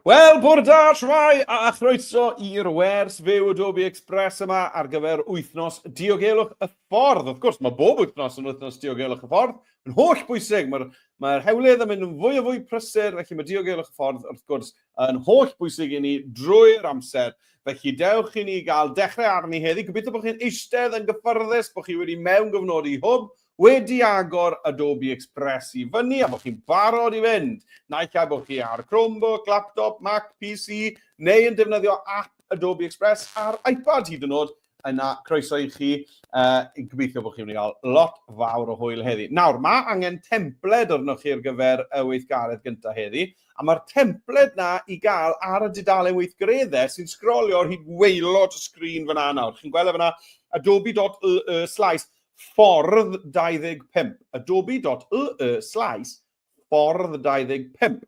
Wel, bore da, shwmae, a chroeso i'r wers fyw Adobe Express yma ar gyfer wythnos diogelwch y ffordd. Wrth gwrs, mae bob wythnos yn wythnos diogelwch y ffordd. Yn holl bwysig, mae'r mae hewlydd yn mynd yn fwy o fwy prysur, felly mae diogelwch y ffordd, wrth gwrs, yn holl bwysig i ni drwy'r amser. Felly dewch i ni gael dechrau arni heddi. Gobeithio bod chi'n eistedd yn gyffyrddus, bod chi wedi mewn gyfnodi hwb, wedi agor Adobe Express i fyny a bod chi'n barod i fynd. Naill ai bod chi ar Chromebook, laptop, Mac, PC, neu yn defnyddio app Adobe Express ar iPad hyd yn oed, yna croeso i chi. Gobeithio bod chi'n mynd i gael lot fawr o hwyl heddi. Nawr, mae angen templed arnoch chi ar gyfer y weithgaredd gyntaf heddi, a mae'r templed na i gael ar y dudalen weithgareddau sy'n sgrolio ar hyd waelod y sgrin fyna nawr. Chi'n gweld e fyna, adobe.ly slash ffordd 25. Adobe.ly slash ffordd 25.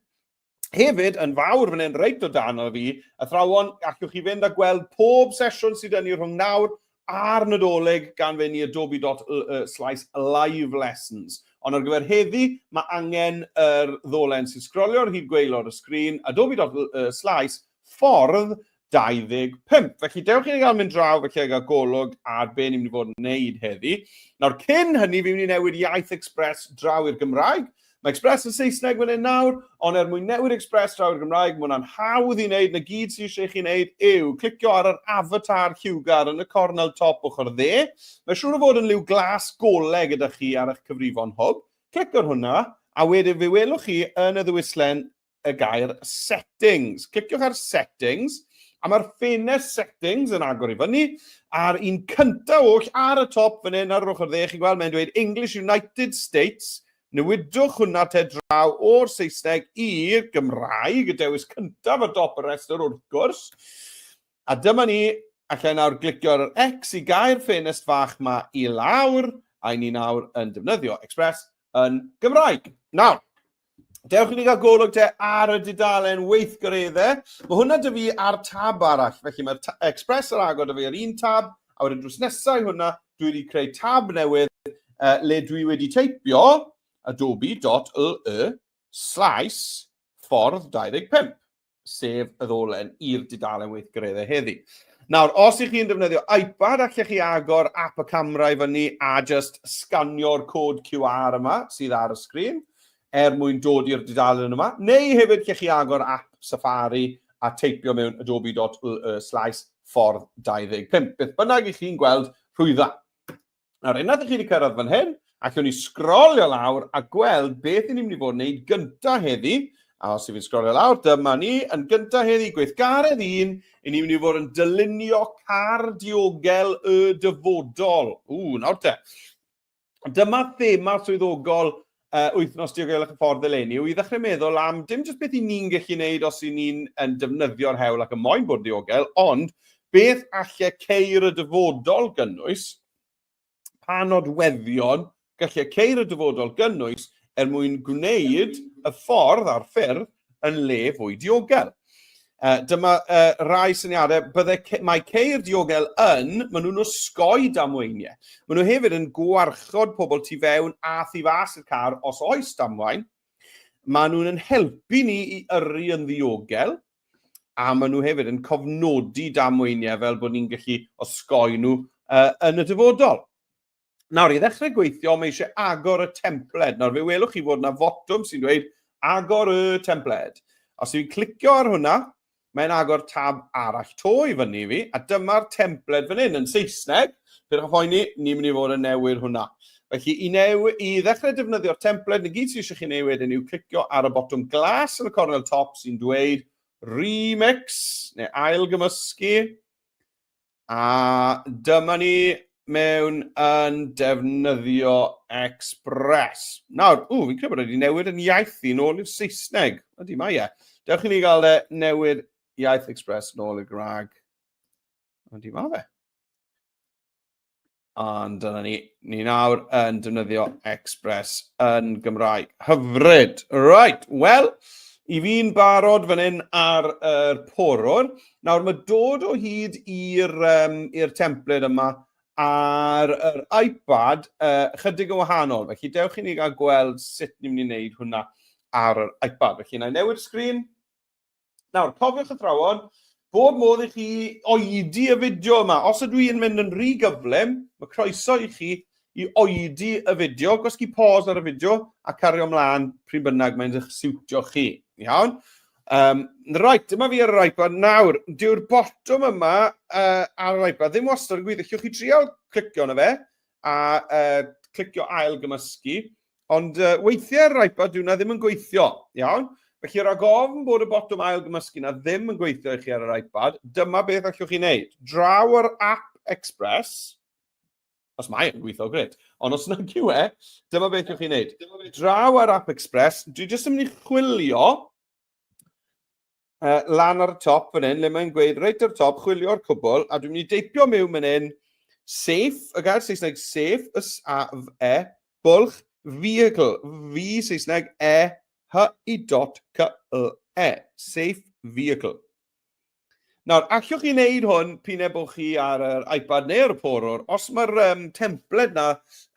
Hefyd, yn fawr fan hyn, reit o dan o fi, athrawon, allwch chi fynd a gweld pob sesiwn sydd yn ni rhwng nawr a'r Nadolig gan fynd i adobe.ly slash live lessons. Ond ar gyfer heddi, mae angen yr ddolen sy'n sgrolio ar hyd gwaelod y sgrin, adobe.ly slash ffordd 25. Felly dewch i ni gael mynd draw felly a gael golwg ar be ni'n mynd i fod yn wneud heddi. Nawr cyn hynny, fi'n mynd i newid iaith Express draw i'r Gymraeg. Mae Express yn Saesneg fan hyn nawr, ond er mwyn newid Express draw i'r Gymraeg, mae hwnna'n hawdd i wneud. Na gyd sydd eisiau i chi wneud yw clicio ar yr avatar lliwgar yn y cornel top ochr dde. Mae siŵr o fod yn liw glas gole gyda chi ar eich cyfrifon hwb. Clic ar hwnna, a wedyn fe welwch chi yn y ddewislen y gair settings. Cliciwch ar settings, a mae'r ffenest settings yn agor i fyny, a'r un cyntaf oll ar y top fan hyn, ar yr ochr dde, chi'n gweld, mae'n dweud English United States. Newidwch hwnna te draw o'r Saesneg i'r Gymraeg, y dewis cyntaf ar dop y rhestr wrth gwrs. A dyma ni, allai nawr glicio ar yr X i gau'r ffenest fach ma i lawr, a i ni nawr yn defnyddio Express yn Gymraeg. Nawr, dewch i ni gael golwg te ar y dudalen weithgareddau. Mae hwnna dy fi ar tab arall, felly mae'r Express ar agor dy fi ar un tab, a wedyn drws nesau hwnna, dwi wedi creu tab newydd le dwi wedi teipio adobe.ly slash ffordd 25. sef y ddolen i'r dudalen weithgareddau heddi. Nawr, os ych chi'n defnyddio iPad, allech chi agor app y camera i fyny a just sganio'r cod QR yma sydd ar y sgrin er mwyn dod i'r dudalen yma. Neu hefyd, lle chi agor app Safari a teipio mewn adobe.ly slash ffordd 25. Beth bynnag i chi'n gweld rhwydda. Nawr, unwaith ych chi wedi cyrraedd fan hyn, allwn ni sgrolio lawr a gweld beth ni'n mynd i fod yn gwneud gyntaf heddi. A os i fi'n sgrolio lawr, dyma ni yn gyntaf heddi, gweithgaredd un, i ni'n mynd i fod yn dylunio car diogel y dyfodol. Ww, nawr te. Dyma thema swyddogol wythnos diogelwch y ffordd eleni yw i ddechrau meddwl am dim jyst beth i ni'n gallu gwneud os i ni'n yn defnyddio'r hewl ac yn moyn bod yn ddiogel, ond beth alle ceir y dyfodol gynnwys, pa nodweddion gallu ceir y dyfodol gynnwys er mwyn gwneud y ffordd a'r ffyrdd yn le fwy diogel. Dyma rai syniadau. Bydde, mae ceir diogel yn, maen nhw'n osgoi damweiniau. Maen nhw hefyd yn gwarchod pobl tu fewn a thu fas i'r car os oes damwain. Maen nhw'n yn helpu ni i yrru yn ddiogel, a maen nhw hefyd yn cofnodi damweiniau fel bod ni'n gallu osgoi nhw yn y dyfodol. Nawr, i ddechrau gweithio, mae eisiau agor y templed. Nawr, fe welwch chi fod yna fotwm sy'n dweud agor y templed. Os yw'n clicio ar hwnna, mae'n agor tab arall to i fyny i fi, a dyma'r templed fan hyn yn Saesneg. Pidwch â phoeni, ni'n mynd i fod yn newid hwnna. Felly, i, new, i ddechrau defnyddio'r templed, na gyd sydd eisiau chi newid yn yw clicio ar y botwm glas yn y cornel top sy'n dweud remix, neu ailgymysgu. A dyma ni mewn yn defnyddio Express. Nawr, ww, fi'n credu bod wedi newid yn iaith i nôl i'r Saesneg. Ydy, mae e. Dewch i ni gael e newid iaith Express nôl i'r Gymraeg. Ydy, mae fe. Ond dyna ni, ni nawr yn defnyddio Express yn Gymraeg. Hyfryd. Right, wel, i fi'n barod fan hyn ar yr porwr. Nawr, mae dod o hyd i'r um, i'r templed yma ar yr iPad chydig yn wahanol. Felly, dewch i ni gael gweld sut ni'n mynd i wneud hwnna ar yr iPad. Felly, na i newid sgrin. Nawr, cofiwch athrawon, bob modd i chi oedi y fideo yma. Os ydw i'n mynd yn rhy gyflym, mae croeso i chi i oedi y fideo, gwasgu pause ar y fideo a cario ymlaen pryd bynnag mae'n eich siwtio chi. Iawn? Right, dyma fi ar yr iPad. Nawr, dyw'r botwm yma ar yr iPad ddim wastad yn gweithio. Allwch chi trial clicio arno fe a clicio ail gymysgu, ond weithiau ar yr iPad dyw hwnna ddim yn gweithio. Iawn? Felly rhag ofn bod y botwm ail gymysgu na ddim yn gweithio i chi ar yr iPad, dyma beth allwch chi wneud. Draw ar App Express, os mae e'n gweithio, gret. Ond os nag yw e, dyma beth yw'ch chi'n neud. Draw ar App Express, dwi jyst yn mynd i chwilio lan ar y top fan hyn, le mae'n gweud reit ar y top, chwilio'r cwbl, a dwi'n mynd i deipio mewn fan hyn, safe, y gair Saesneg safe, S A F E, bwlch, vehicle, V Saesneg, E, H I dot C L E, safe vehicle. Nawr, allwch chi wneud hwn p'un ai bod chi ar yr iPad neu ar y porwr. Os mae'r templed na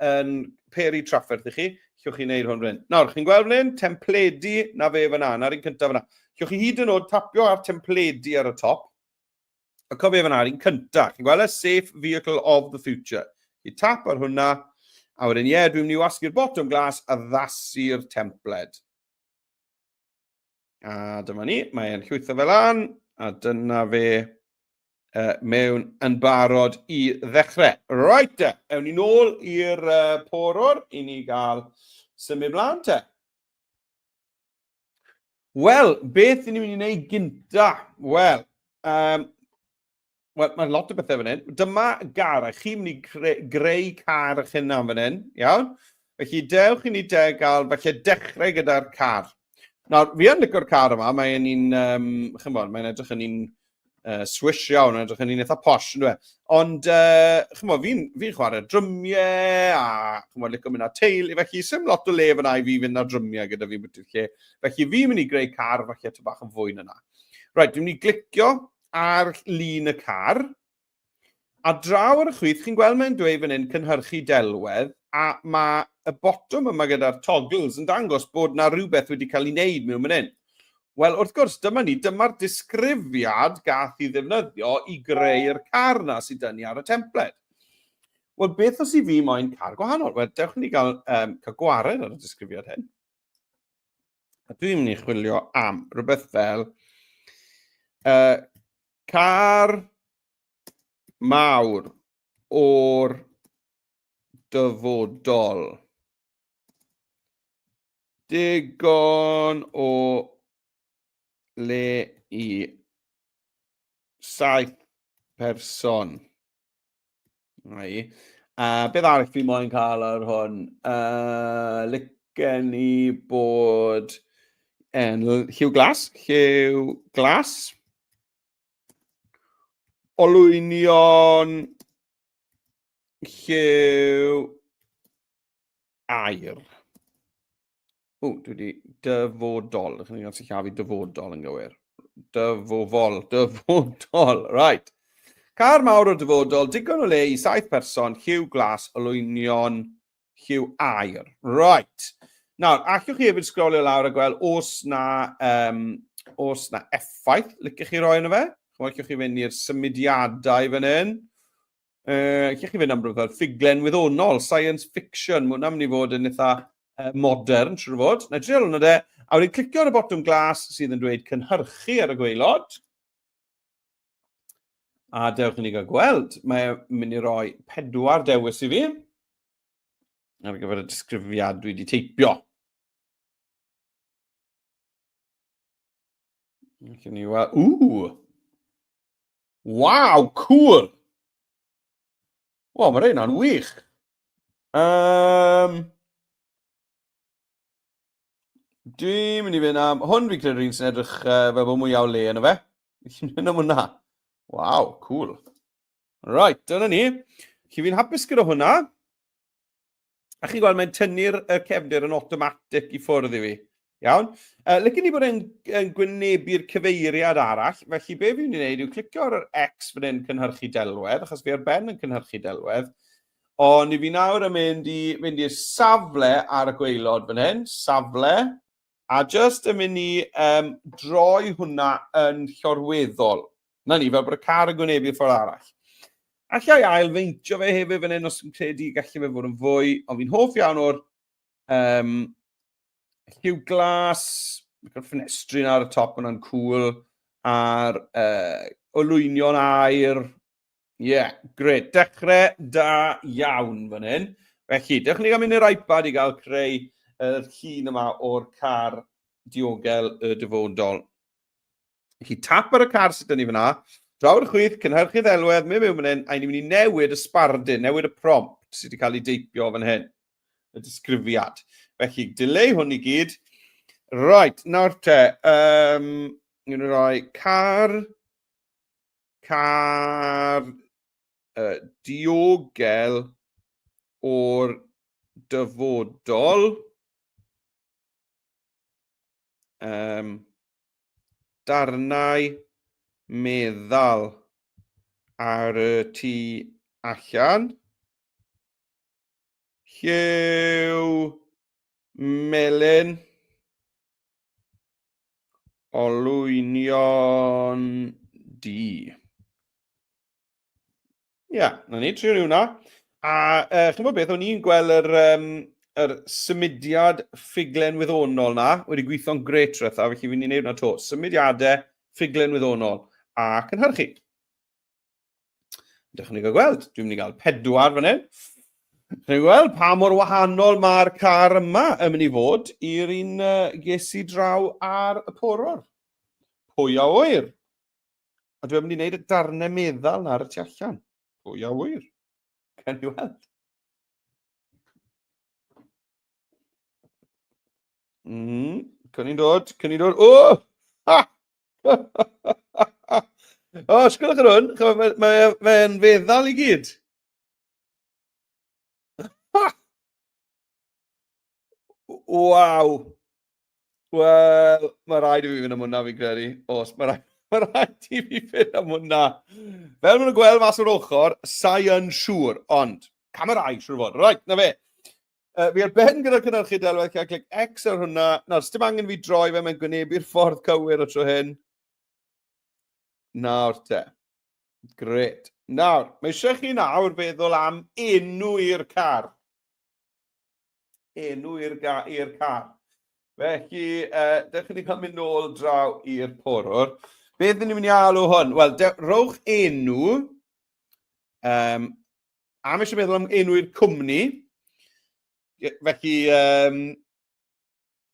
yn peri trafferth i chi, allwch chi wneud hwn fan Nawr, chi'n gweld fan hyn, templedi na fe fyna, na'r un cyntaf fyna. Allwch chi hyd yn oed tapio ar templedi ar y top. A cofio fyna, yr un cyntaf. Chi'n gweld e? Safe Vehicle of the Future. Chi tap ar hwnna, a wedyn, ie, yeah, dwi'n mynd i wasgu'r botwm glas a ddasu'r templed. A dyma ni, mae'n llwytho fel lan, a dyna fe mewn yn barod i ddechrau. Right te, ewn ni nôl i'r porwr i ni gael symud mlaen te. Wel, beth ni'n mynd i wneud gynta? Wel, Wel, mae lot o bethau fan hyn. Dyma gar, a chi'n mynd i cre greu car eich hunan fan hyn, iawn? Felly, dewch i ni de gael, falle dechrau gyda'r car. Nawr, fi yn licio'r car yma, mae'n un, chymod, mae'n edrych yn un swish iawn, mae'n edrych yn un eitha posh, yn dweud. Ond, chymod, fi'n fi chwarae drymiau, a chymod, licio mynd â teulu, felly sim lot o le fyna i fi fynd â drymiau gyda fi bwyty'r lle. Felly, fi'n mynd i greu car falle ty bach yn fwy na na. Right, dwi'n mynd i glicio ar lun y car, a draw ar y chwith, chi'n gweld mae'n dweud fan hyn cynhyrchu delwedd, a mae y botwm yma gyda'r toggles yn dangos bod na rhywbeth wedi cael ei wneud mewn fan hyn. Wel, wrth gwrs, dyma ni, dyma'r disgrifiad gath i ddefnyddio i greu'r car na sydd dyn ni ar y templed. Wel, beth os i fi moyn car gwahanol? Wel, dewch i ni gael, cael gwared ar y disgrifiad hyn. A dwi'n mynd i chwilio am rhywbeth fel car mawr o'r dyfodol. Digon o le i 7 person. Rai. A beth arall fi moyn cael ar hwn? Licen i bod yn lliw glas. Lliw glas. Olwynion lliw aur. O, dwi wedi dyfodol. Ydych chi'n cael sillafu dyfodol yn gywir. Dyfofol, dyfodol, right. Car mawr o dyfodol, digon o le i 7 person, lliw glas, olwynion, lliw aur. Right. Nawr, allwch chi hefyd sgrolio lawr a gweld os na, os na effaith liciwch chi roi yno fe. Chymod, allwch chi fynd i'r symudiadau fan hyn. Allwch chi fynd am rhywbeth fel ffuglen wyddonol, science fiction, mae hwnna'n mynd i fod yn eitha modern, siŵr o fod. Na i drial hwnna de. A wedyn clicio ar y botwm glas sydd yn dweud cynhyrchu ar y gwaelod. A dewch i ni gael gweld. Mae'n mynd i roi 4 dewis i fi ar gyfer y disgrifiad dwi wedi teipio. Allwn ni weld... Ww! Waw, cŵl! Wel, mae rheina'n wych. Dwi'n mynd i fynd am... Hwn fi'n credu'r un sy'n edrych fel bod mwy o le yno fe. Fi'n mynd am hwnna. Waw, cŵl. Right, dyna ni. Chi fi'n hapus gyda hwnna. A chi'n gweld, mae'n tynnu'r y cefndir yn automatic i ffwrdd i fi. Iawn. Licen ni bod yn gwynebu'r cyfeiriad arall, felly be fi'n mynd i wneud yw clicio ar yr X fan hyn cynhyrchu delwedd, achos fi ar ben yn cynhyrchu delwedd, ond i fi nawr yn mynd i fynd i'r safle ar y gwaelod fan hyn, safle, A just yn mynd i um, droi hwnna yn llorweddol. Na ni, fel bod y car yn gwynebu'r ffordd arall. Alla i ail-feintio fe hefyd fan hyn os yn credu gallu fe fod yn fwy, ond fi'n hoff iawn o'r um, lliw glas, mae'r ffenestri ar y top hwnna'n cool, a'r uh, olwynion aer. Ie, yeah, gret. Dechrau da iawn fan hyn. Felly, dewch ni gael mynd i'r iPad i gael creu yr llun yma o'r car diogel y dyfodol. Felly, tap ar y car sydd dyn ni fyna, draw ar y chwith, cynhyrchu ddelwedd, mynd mewn fan hyn, a ni'n mynd i newid y sbardun, newid y prompt sydd wedi cael ei deipio fan hyn. y disgrifiad. Felly, dileu hwn i gyd. Right, nawr te, um, ni'n rhoi car, car uh, diogel o'r dyfodol. Um, darnau meddal ar y tu allan. Lliw melyn. Olwynion du. Ie, yeah, na ni, trio hwnna. A uh, chi'n bod beth, o'n i'n gweld yr, um, yr symudiad ffuglen wyddonol na wedi gweithio'n gret rwytha, felly fi'n mynd i wneud hwnna to. Symudiadau ffuglen wyddonol a cynhyrchu. Dewch ni gael gweld. Dwi'n mynd i gael pedwar fan hyn. Chi'n gweld pa mor wahanol mae'r car yma yn mynd i fod i'r un uh, ges i draw ar y porwr. Pwy a wyr? A dwi'n mynd i wneud y darnau meddal na ar y tu allan. Pwy a wyr? Can i weld? Mm, can i'n dod, can i'n dod. O! Ha! O, sgwylwch ar hwn, mae'n mae, mae feddal i gyd. Waw. Wel, mae rhaid i fi fynd am hwnna, fi'n credu. Os, mae rhaid, mae rhaid i fi fynd am hwnna. Fel maen nhw'n gweld mas o'r ochr, sa'i yn siŵr, ond camerau, siŵr fod. Right, na fe. Uh, fi ar ben gyda'r cynhyrchu delwedd, cael clic X ar hwnna. Nawr, sdim angen fi droi fe, mae'n gwynebu'r ffordd cywir o tro hyn. Nawr te. Gret. Nawr, mae eisiau chi nawr feddwl am enw i'r car. Enw i'r car. Felly, uh, dewch i ni cael mynd nôl draw i'r porwr. Beth ni'n mynd i alw hwn? Wel, rowch enw um, A mae eisiau meddwl am enw i'r cwmni. Felly, um,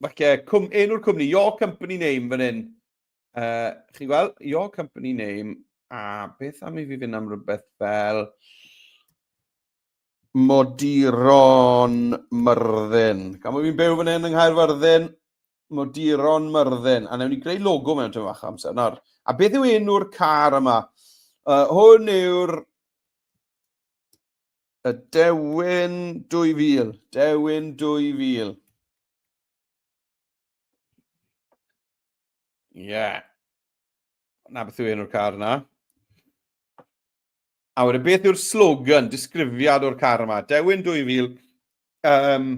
falle, cwm, enw'r cwmni, your company name fan hyn. Uh, chi'n gweld, your company name, a beth am i fi fynd am rhywbeth fel Moduron Myrddin. Gan bod fi'n byw fan hyn yng Nghaerfyrddin, Moduron Myrddin. A newn ni greu logo mewn tymor bach o amser. Nawr, a beth yw enw'r car yma? Uh, hwn yw'r y Dewin 2000. Dewin 2000. Ie. Yeah. Na beth yw enw'r car yna. A wedyn, beth yw'r slogan, disgrifiad o'r car yma? Dewin 2000. Um,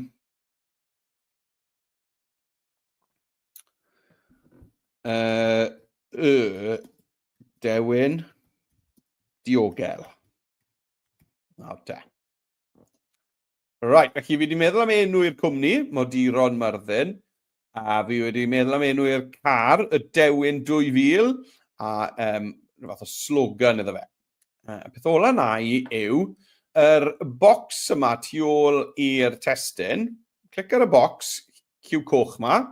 Uh, y dewin diogel. Nawr te. Right, felly fi wedi meddwl am enw i'r cwmni, Moduron Myrddin, a fi wedi meddwl am enw i'r car, y Dewin 2000, a um, rhyw fath o slogan iddo fe. Y peth ola na i yw, yr bocs yma tu ôl i'r testun, clic ar y bocs, lliw coch ma,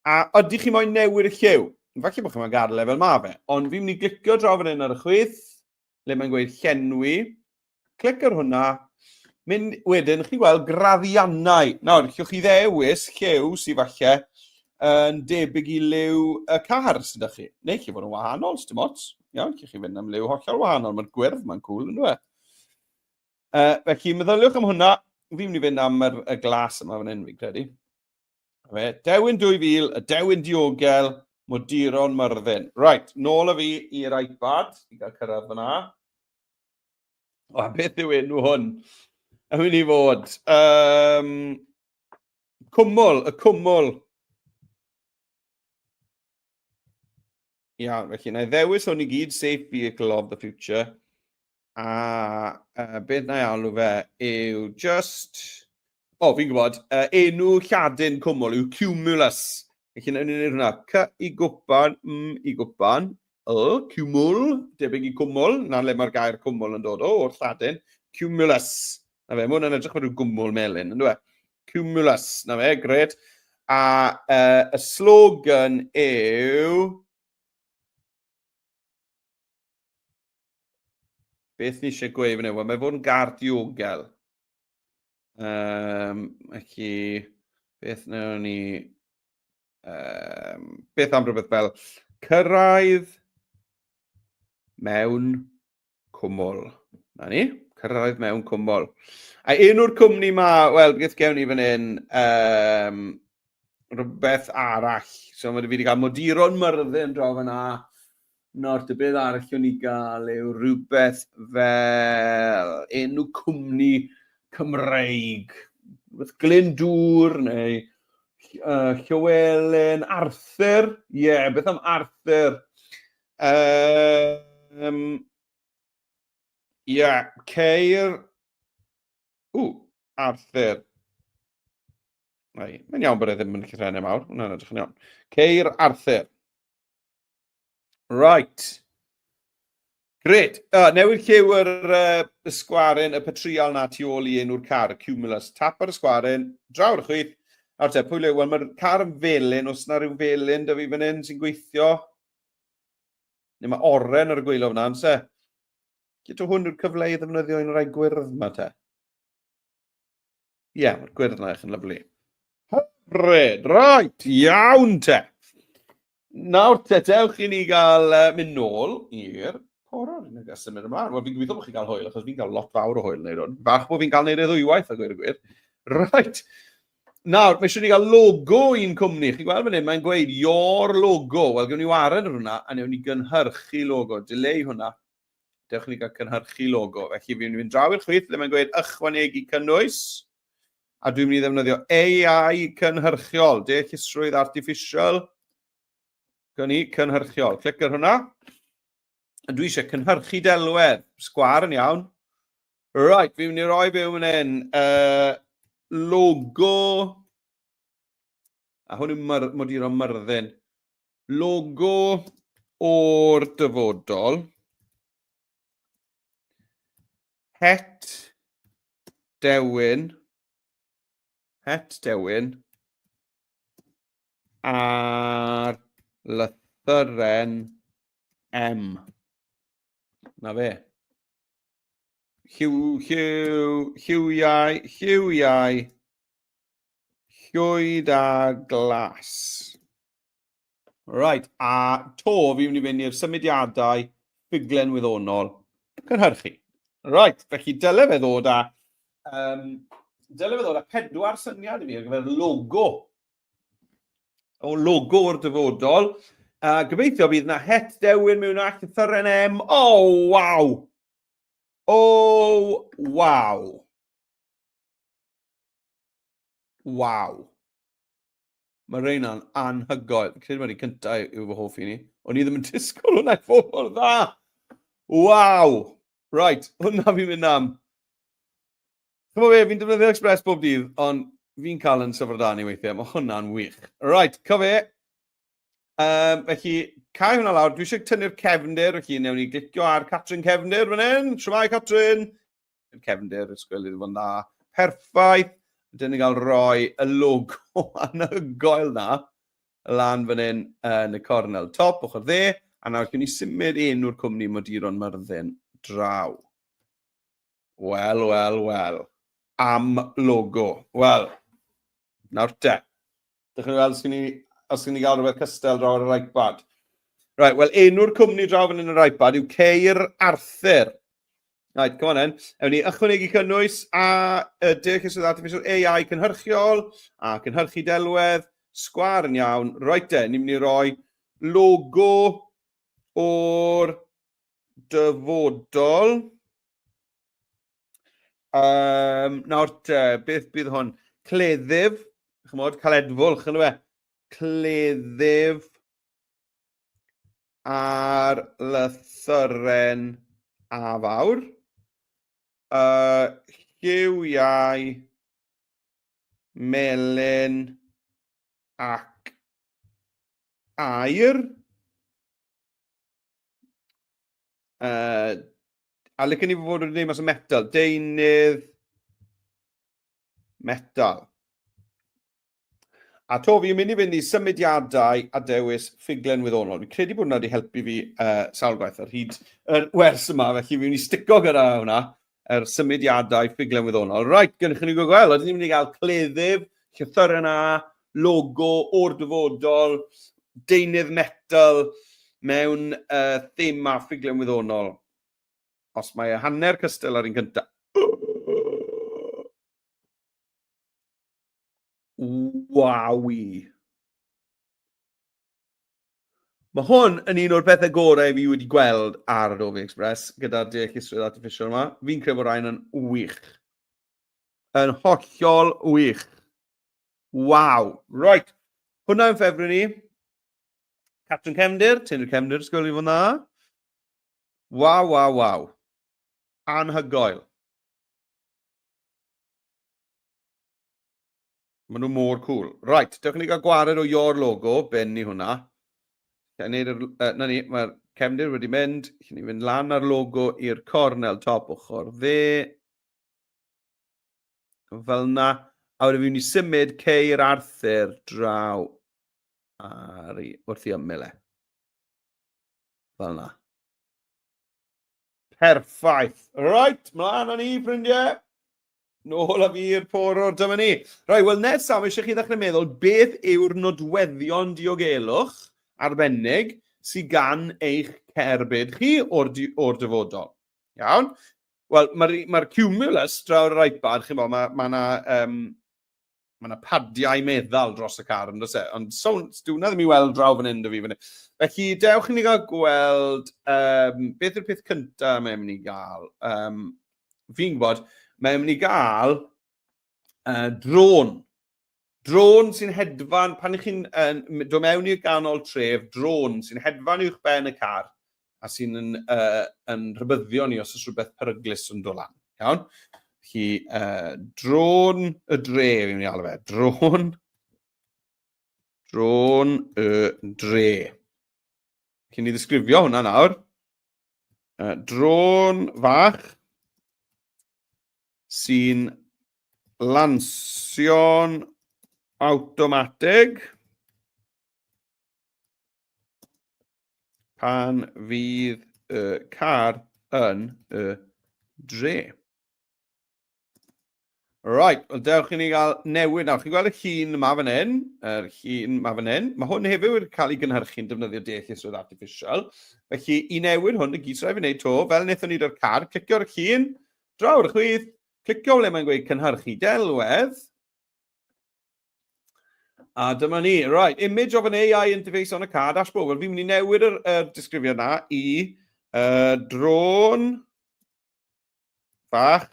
a ydych chi moyn newid y lliw? Falle bod chi'n moyn gadael e fel ma fe, ond fi'n mynd i glicio draw fan hyn ar y chwith, le mae'n gweud llenwi, clic ar hwnna, mynd wedyn, chi'n gweld graddiannau. Nawr, llwch chi ddewis lliw sydd falle yn debyg i liw y car sydd â chi. Neu chi fod yn wahanol, dim ots. Iawn, lle chi fynd am liw hollol wahanol. Mae'r gwyrdd mae'n cool, yn dweud. Uh, felly, meddyliwch am hwnna. Fi'n mynd i fynd am yr, y glas yma fan hyn, fi'n credu. Fe, Dewin 2000, y Dewin Diogel, Moduron Myrddin. Right, nôl â fi i'r iPad, i gael cyrraedd fyna. O, a beth yw enw hwn? Yn mynd i fod. Um, cwmwl, y cwmwl. Iawn, felly na i ddewis hwn i gyd, Safe Vehicle of the Future. A beth na i alw fe yw just... O, oh, fi'n gwybod, enw Lladin cwmwl yw cumulus. Felly nawn ni wneud hwnna. C i gwpan, M i gwpan, L, cumul, debyg i cwmwl, na le mae'r gair cwmwl yn dod o, o'r Lladin. Cumulus. Na fe, mae hwnna'n edrych fel rhyw gwmwl melyn, yn dweud? Cumulus, na fe, gret. A y slogan yw... Beth ni eisiau gweud fan hyn? Wel, mae fod yn gar diogel. Felly, beth wnawn ni... Beth am rhywbeth fel cyrraedd mewn cwmwl. Na ni, cyrraedd mewn cwmwl. A enw'r cwmni ma, wel, beth gewn ni fan hyn, rhywbeth arall. So mae fi wedi cael moduron Myrddin draw fyna. Nawr, dy beth arall o'n i gael yw rhywbeth fel enw cwmni Cymreig. Rhywbeth Glyndŵr neu Llywelyn, Arthur. Ie, yeah, beth am Arthur? Ie, yeah, ceir... Ww, Arthur. Mae'n iawn bod e ddim yn llythrennau mawr. Hwnna'n edrych yn iawn. Ceir Arthur. Right. Gret. Newid lliw yr y sgwaren, y petrial na tu ôl i enw'r car, y cumulus. Tap ar y sgwaren, draw ar y chwith. Nawr te, pwy liw? Wel, mae'r car yn felyn. Os na rhyw felyn da fi fan hyn sy'n gweithio. Neu mae oren ar y gweilo fyna, yn se? Gyda hwn yw'r cyfle i ddefnyddio un o'r rhai gwyrdd yma te. Ie, yeah, mae'r gwyrdd yna eich yn lyflu. Hyfryd, right, iawn te. Nawr te, dewch i ni gael mynd nôl i'r porwr. Ni'n gael symud ymlaen. Wel, fi'n gobeithio bod chi'n cael hwyl, achos fi'n cael lot fawr o hwyl wneud hwn. Fach bod fi'n cael wneud e ddwywaith, a gweud y gwir. Right. Nawr, mae eisiau ni gael logo i'n cwmni. Chi'n gweld fan hyn, mae'n gweud your logo. Wel, gewn ni wared ar hwnna, a newn ni gynhyrchu logo. Dileu hwnna. Dewch i ni gael cynhyrchu logo. Felly fi'n mynd draw i'r chwith lle mae'n gweud ychwanegu cynnwys. A dwi'n mynd i ddefnyddio AI cynhyrchiol, deallusrwydd artificial. Gwni ni, cynhyrchiol. Clic ar hwnna. A dwi eisiau cynhyrchu delwedd. Sgwar yn iawn. Right, fi'n mynd i roi fe fan hyn. Logo. A hwn yw moduro Myrddin. Logo o'r dyfodol. Het Dewin. Het Dewin. A'r lythyren M. Na fe. Lliw, lliw, lliwiau, lliwiau. Llwyd a glas. Right, a to fi'n mynd i fynd i'r symudiadau ffuglen wyddonol cynhyrchu. Right, felly dyle fe ddod â, dyle fe ddod â 4 syniad i fi ar gyfer logo. O logo o'r dyfodol. Gobeithio bydd na het dewin mewn a llythyren M. Oh, waw! Oh, waw! Waw. Mae reina'n anhygoel. Fi'n credu mai'r un cyntaf yw fy hoff un i. O'n i ddim yn disgwyl hwnna i fod mor dda. Waw! Right, hwnna fi'n mynd am. Chymod be, fi'n defnyddio Express bob dydd, ond fi'n cael yn syfrdanu weithiau. Mae hwnna'n wych. Right, co fe. Felly, cael hwnna lawr. Dwi eisiau tynnu'r cefndir, felly newn ni glicio ar Catrin Cefndir fan hyn. Shwmae, Catrin? Yr cefndir, ysgwyl iddo fo'n dda. Perffaith. Dyn ni'n cael rhoi y logo anhygoel na lan fan hyn yn y cornel top, ochr dde. A nawr gen i symud enw'r cwmni Moduron Myrddin draw. Wel, wel, wel. Am logo. Wel, nawr te. Dych chi'n weld os gen i, os gen i gael rhywbeth cystal draw ar yr iPad. Right, wel, enw'r cwmni draw fan hyn yr iPad yw Ceir Arthur. Right, come on then. Ewn ni ychwanegu cynnwys a y deallusrwydd artificial AI cynhyrchiol a cynhyrchu delwedd, sgwar yn iawn. Right de, ni'n mynd i roi logo o'r dyfodol. Nawr te, beth bydd hwn? Cleddyf, chymod, caledfwlch, yn fe? Cleddyf. ar lythyren A fawr. Lliwiau melyn ac aur. A licen i fod wedi gwneud mas o metal. Deunydd metal. A to, fi'n mynd i fynd i symudiadau a dewis ffuglen wyddonol. Fi'n credu bod hwnna wedi helpu fi sawl gwaith ar hyd yr wers yma, felly fi'n mynd i stico gyda hwnna, yr symudiadau ffuglen wyddonol. Right, gynnwch chi'n gweld, ydyn ni'n mynd i gael cleddyf, llythyren A, logo o'r dyfodol, deunydd metal mewn thema ffuglen wyddonol. Os mae e hanner cystal ar un cyntaf. Wawi. Mae hwn yn un o'r pethau gorau fi wedi gweld ar Adobe Express gyda'r deallusrwydd artificial yma. Fi'n credu bod rhain yn wych. Yn hollol wych. Waw. Right. Hwna yn ffefryn ni. Catrin Cefndir, Tynnu'r Cefndir, ysgol i fod na. Waw, waw, waw. Anhygoel. Maen nhw mor cool. Right, dewch ni gael gwared o your logo, ben ni hwnna. Lle neud yr, na ni, mae'r cefndir wedi mynd. Lle ni fynd lan ar logo i'r cornel top ochr dde. Fel na. A wedyn fi'n mynd i symud Ceir Arthur draw ar i, wrth i ymyl e. Fel na. Perffaith. Right, mlaen â ni, ffrindiau. Nôl â fi i'r porwr, dyma ni. Right, wel nesaf, mae eisiau chi ddechrau meddwl beth yw'r nodweddion diogelwch arbennig sydd gan eich cerbyd chi o'r, di, or dyfodol. Iawn? Wel, mae'r mae cumulus draw'r yr iPad, chi'n bod, mae ma yna um, mae yna padiau meddal dros y car, yn does e? Ond so, dyw hwnna ddim i weld draw fan hyn, dy fi fan hyn. Felly, dewch i ni gael gweld um, beth yw'r peth cyntaf mae'n mynd i gael. Um, fi'n gwybod, mae'n mynd i gael drôn. Drôn sy'n hedfan, pan ych chi'n uh, dod mewn i'r ganol tref, drôn sy'n hedfan uwch ben y car a sy'n yn, uh, yn rhybuddio ni os oes rhywbeth peryglus yn dod lan. Iawn? Felly, uh, drôn y dre, fi'n mynd i alw fe. Drôn, drôn y dre. Cyn i ddisgrifio hwnna nawr. Drôn fach sy'n lansio'n awtomatig pan fydd y car yn y dre. Right, wel dewch i ni gael newid nawr. Chi'n gweld y llun yma fan hyn? Yr llun yma fan hyn. Mae hwn hefyd wedi cael ei gynhyrchu'n defnyddio deallusrwydd artificial. Felly, i newid hwn, y gyd sy'n rhaid fi wneud to, fel wnaethon ni da'r car, clicio ar y llun, draw ar y chwith, clicio ble mae'n gweud cynhyrchu delwedd, A dyma ni, right, image of an AI interface on a car dashboard. Wel, fi'n mynd i newid yr, yr disgrifiad na i drôn fach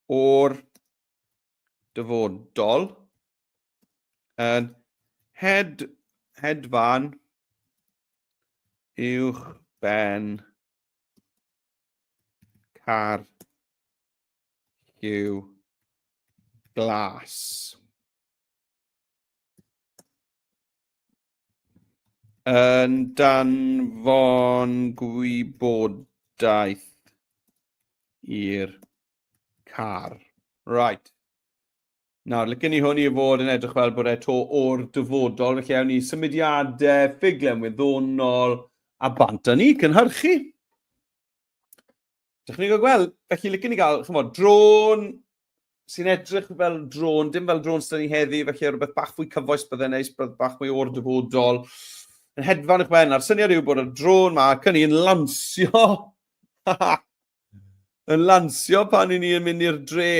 o'r dyfodol yn head, hedfan uwch ben car lliw glas. Yn danfon gwybodaeth i'r car. Right. Nawr, licen ni hwn i fod yn edrych fel bod e to o'r dyfodol, felly awn ni symudiadau, ffuglen wyddonol, a bant â ni, cynhyrchu. Dych chi'n gael gweld, felly licen ni gael, chymod, drôn sy'n edrych fel drôn, dim fel drôn sydd ni heddi, felly rhywbeth bach fwy cyfoes bydde'n neis, bydd bach mwy o'r dyfodol. Yn hedfan eich ben, a'r syniad yw bod y drôn ma, cynni yn lansio, yn lansio pan i ni yn mynd i'r dre.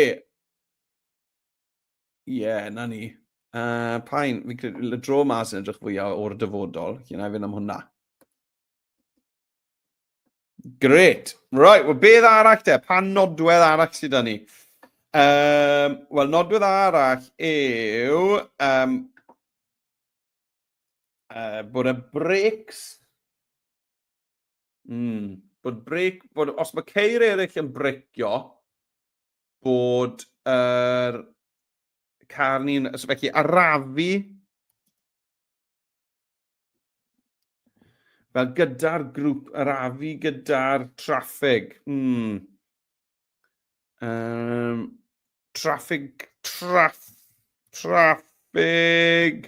Ie, yeah, na ni. Pa'n, fi'n credu, y dro ma sy'n edrych fwyaf o'r dyfodol, felly na i fynd am hwnna. Great. Right, wel beth arall te? Pa nodwedd arall sydd da ni? Wel, nodwedd arall yw bod y brakes. Bod brec, bod, os mae ceir eraill yn brecio, bod yr car ni'n... So felly, arafu fel gyda'r grŵp, arafu gyda'r traffig. Traffig, traffig.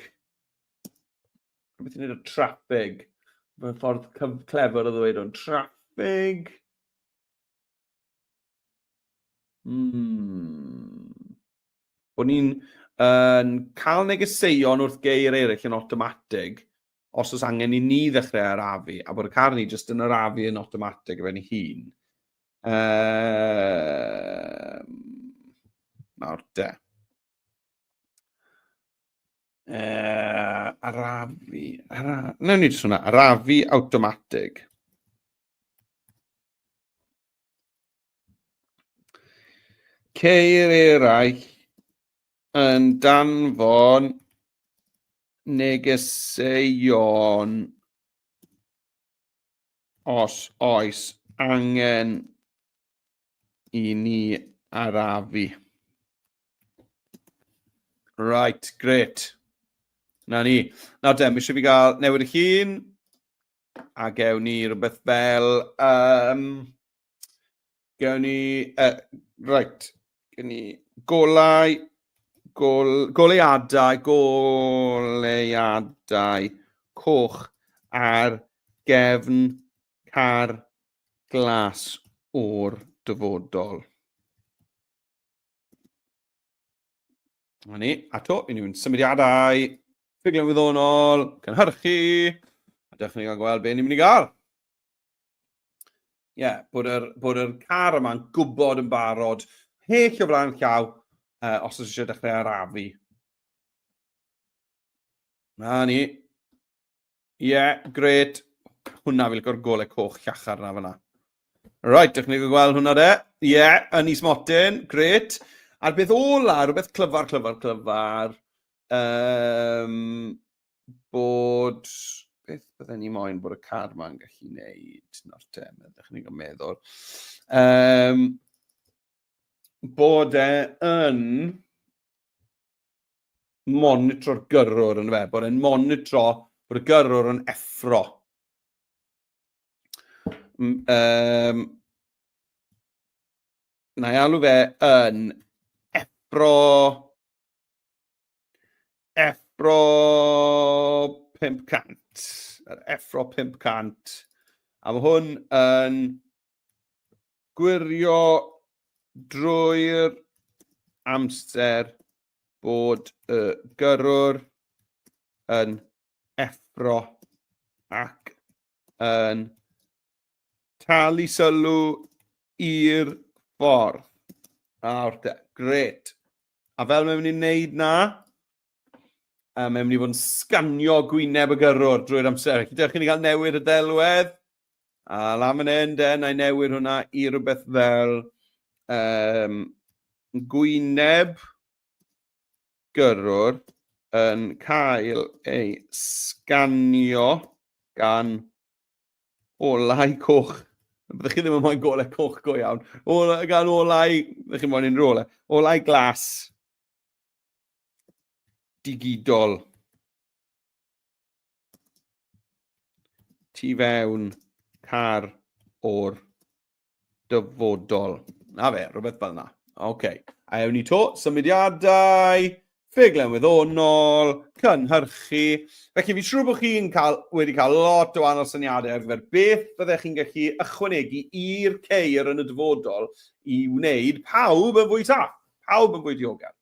Beth i'n neud o traffig? Mae'n ffordd clefer o ddweud o'n traffig. Bod ni'n yn cael negeseuon wrth geir eraill yn awtomatig os oes angen i ni ddechrau arafu, a bod y car ni jyst yn arafu yn awtomatig efo'n hun. Nawr de. Arafu... Newn ni jyst hwnna. Arafu awtomatig. Ceir eraill yn danfon negeseuon os oes angen i ni arafu. Right, grêt. Na ni. Nawr te, mae eisiau fi gael newid y llun. A gewn ni rhywbeth fel... Gewn ni... Right, gewn ni golau, gol, goleuadau, goleuadau coch ar gefn car glas o'r dyfodol. Na ni, a to, i ni'n symudiadau, ffuglen wyddonol, cynhyrchu, a dewch ni gael gweld be ni'n mynd i gael. Ie, yeah, bod yr, bod yr car yma'n gwybod yn barod, pell o flaen llaw, os oes eisiau dechrau arafu. Na ni. Ie, yeah, gret. Hwna fi licio'r golau coch llachar na fyna. Right, dych chi'n gweld hwnna de. Ie, yeah, yn i smotyn, gret. A'r beth ola, rhywbeth clyfar, clyfar, clyfar. Bod... Beth bydden ni moyn bod y car ma'n gallu neud? Nawr te, ydych chi'n gael meddwl. Bod e yn monitro'r gyrrwr yn fe, bod e'n monitro bod y gyrrwr yn effro. Na i alw fe yn effro Effro 500. Yr Effro 500. A mae hwn yn gwirio drwy'r amser bod y gyrrwr yn effro ac yn talu sylw i'r ffordd. Nawr te, gret. A fel mae'n mynd i wneud na, mae'n mynd i fod yn sganio gwyneb y gyrrwr drwy'r amser. Felly, dewch i ni gael newid y delwedd. A lan fan hyn, de, na i newid hwnna i rhywbeth fel gwyneb gyrrwr yn cael ei sganio gan olau coch. Byddwch chi ddim yn moyn golau coch go iawn. Olau, gan olau, byddwch chi'n moyn unrhyw olau. Olau glas digidol. Tu fewn car o'r dyfodol. Na fe, rhywbeth fel yna. Oce. Okay. A ewn ni to, symudiadau, ffuglen wyddonol, cynhyrchu. Felly fi'n siŵr bod chi'n cael, wedi cael lot o wahanol syniadau ar gyfer beth byddech chi'n gallu ychwanegu i'r ceir yn y dyfodol i wneud pawb yn fwy saff, pawb yn fwy diogel.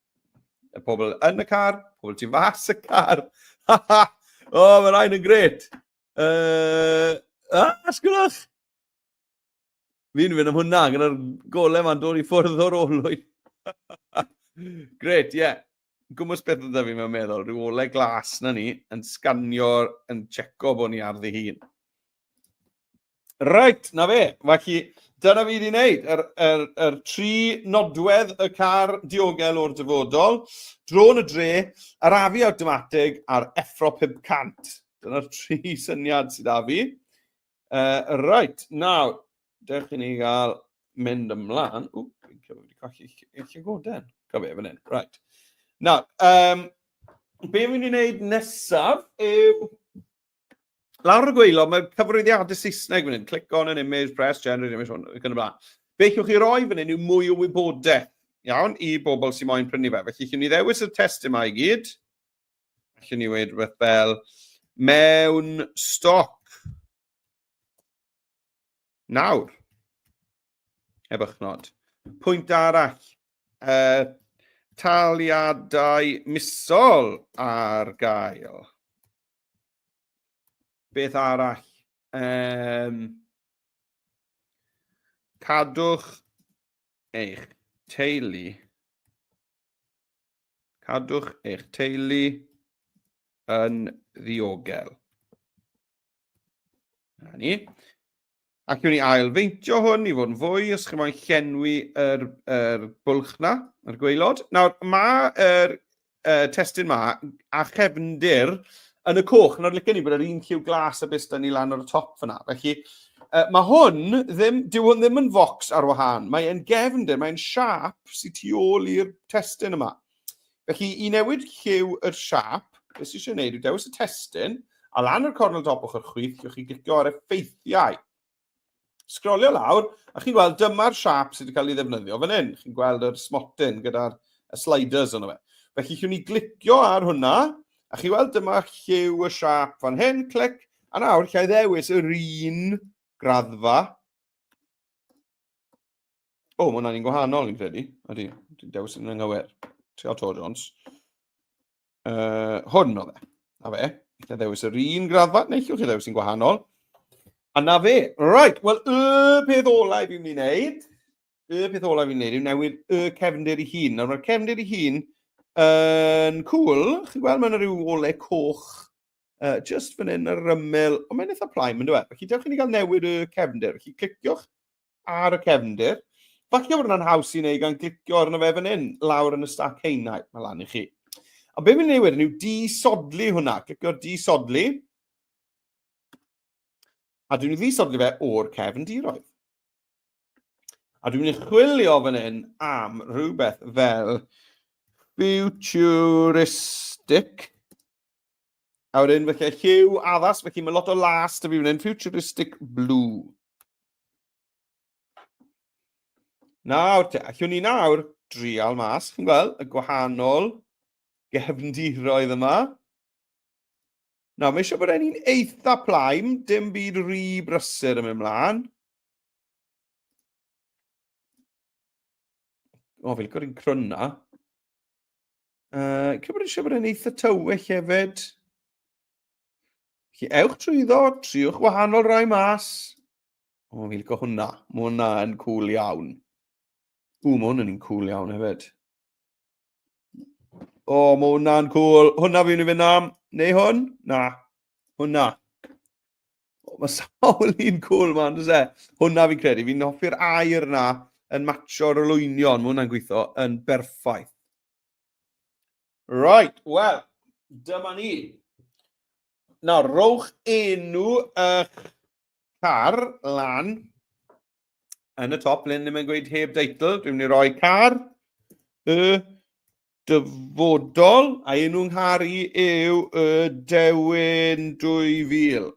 Y pobl yn y car, pobl tu fas y car. O, oh, mae rhain yn gret. Ah, sgwlwch! Fi'n mynd am hwnna, gyda'r golau ma'n dod i ffwrdd o'r olwyn. Gret, ie. Yeah. Gwmwys beth ydw fi mewn meddwl, rhyw olau glas na ni, yn sganio, yn checo bod ni ar ddi hun. Reit, na fe. Felly, dyna fi wedi wneud. Yr, yr, yr tri nodwedd y car diogel o'r dyfodol, drôn y dre, yr afi awtomatig a'r Effro 500. Dyna'r tri syniad sydd â fi. Right, nawr, dewch i ni gael mynd ymlaen. Ww, fi'n credu wedi colli eich llygoden. Cofio, fan hyn. Right. Nawr, be fi'n mynd i wneud nesaf yw... Lawr y gweilo, mae'r cyfrwyddiadau Saesneg fan hyn. Click on an image, press generate image, hwn, ac yn y blaen. Be allwch chi roi fan hyn yw mwy o wybodaeth, iawn, i bobl sy'n moyn prynu fe. Felly, allwn ni ddewis y testun yma i gyd. Allwn ni weud rhywbeth fel, mewn stoc. Nawr. Heb ychnod. Pwynt arall. Taliadau misol ar gael. Beth arall? Cadwch eich teulu. Cadwch eich teulu yn ddiogel. Na ni. Ac ni ail-feintio hwn i fod yn fwy, os chi moyn llenwi yr bwlch na, yr gwaelod. Nawr, mae'r testun ma a chefndir yn y coch. Nawr, licen ni bod yr un lliw glas a beth da ni lan ar y top fyna. Felly, mae hwn ddim, dyw hwn ddim yn focs ar wahân. Mae e'n gefndir, mae'n siâp sydd tu ôl i'r testun yma. Felly, i newid lliw yr siâp, beth sydd eisiau gwneud yw dewis y testun, a lan yr cornel top ochr chwith, gewch chi glicio ar effeithiau. Sgrolio lawr, a chi'n gweld dyma'r siâp sydd wedi cael ei ddefnyddio fan hyn. Chi'n gweld yr smotyn gyda'r sliders yno fe. Felly, chi'n ni glicio ar hwnna, a chi'n gweld dyma lliw y siâp fan hyn, clic, a nawr lle ddewis yr un graddfa. O, mae hwnna'n un gwahanol, fi'n credu. Ydy, dwi'n dewis yn anghywir. Trio to, Jones. Hwn oedd e. Na fe. Alla ddewis yr un graddfa, neu llwch chi ddewis un gwahanol. A na fe. Right, wel, y peth olau fi'n mynd i wneud, y peth olau fi'n wneud yw newid y cefndir i hun. Nawr, mae'r cefndir i hun yn cool. Chi'n gweld, mae'n rhyw ole coch just fan hyn ar yr ymyl. Ond mae'n eitha plaen, yn dweud. Felly, dewch i ni gael newid y cefndir. Felly, cliciwch ar y cefndir. Falle bod hwnna'n haws i wneud gan glicio arno fe fan hyn, lawr yn y stac haenau. Mae lan i chi. A be fi'n gwneud wedyn yw disodli hwnna. Clicio'r disodli. A dwi'n ddisodli fe o'r cefndiroedd. A dwi'n mynd i chwilio fan hyn am rhywbeth fel futuristic. A wedyn felly lliw addas, felly mae lot o las da fi fan hyn, futuristic blue. Nawr te, allwn ni nawr drial mas, chi'n gweld, y gwahanol gefndiroedd yma. Nawr, mae eisiau bod e'n un eitha plaen, dim byd rhy brysur yn mynd mlaen. O, fi'n licio'r un crwn na. Credu bod eisiau bod e'n eitha tywyll hefyd. Felly, ewch trwyddo, triwch wahanol rai mas. O, fi'n licio hwnna. Mae hwnna yn cool iawn. Ww, mae hwnna'n un cool iawn hefyd. O, mae hwnna'n cool. Hwnna fi'n mynd i fynd am. Neu hwn? Na. Hwnna. O, mae sawl un cool ma, on'd oes e? Hwnna fi'n credu. Fi'n hoffi'r air na yn matcho'r olwynion. Mae hwnna'n gweithio yn berffaith. Right, wel, dyma ni. Nawr, rowch enw eich car lan yn y top, le ddim yn gweud heb deitl. Dwi'n mynd i roi car y dyfodol, a enw nghar i yw y Dewin 2000.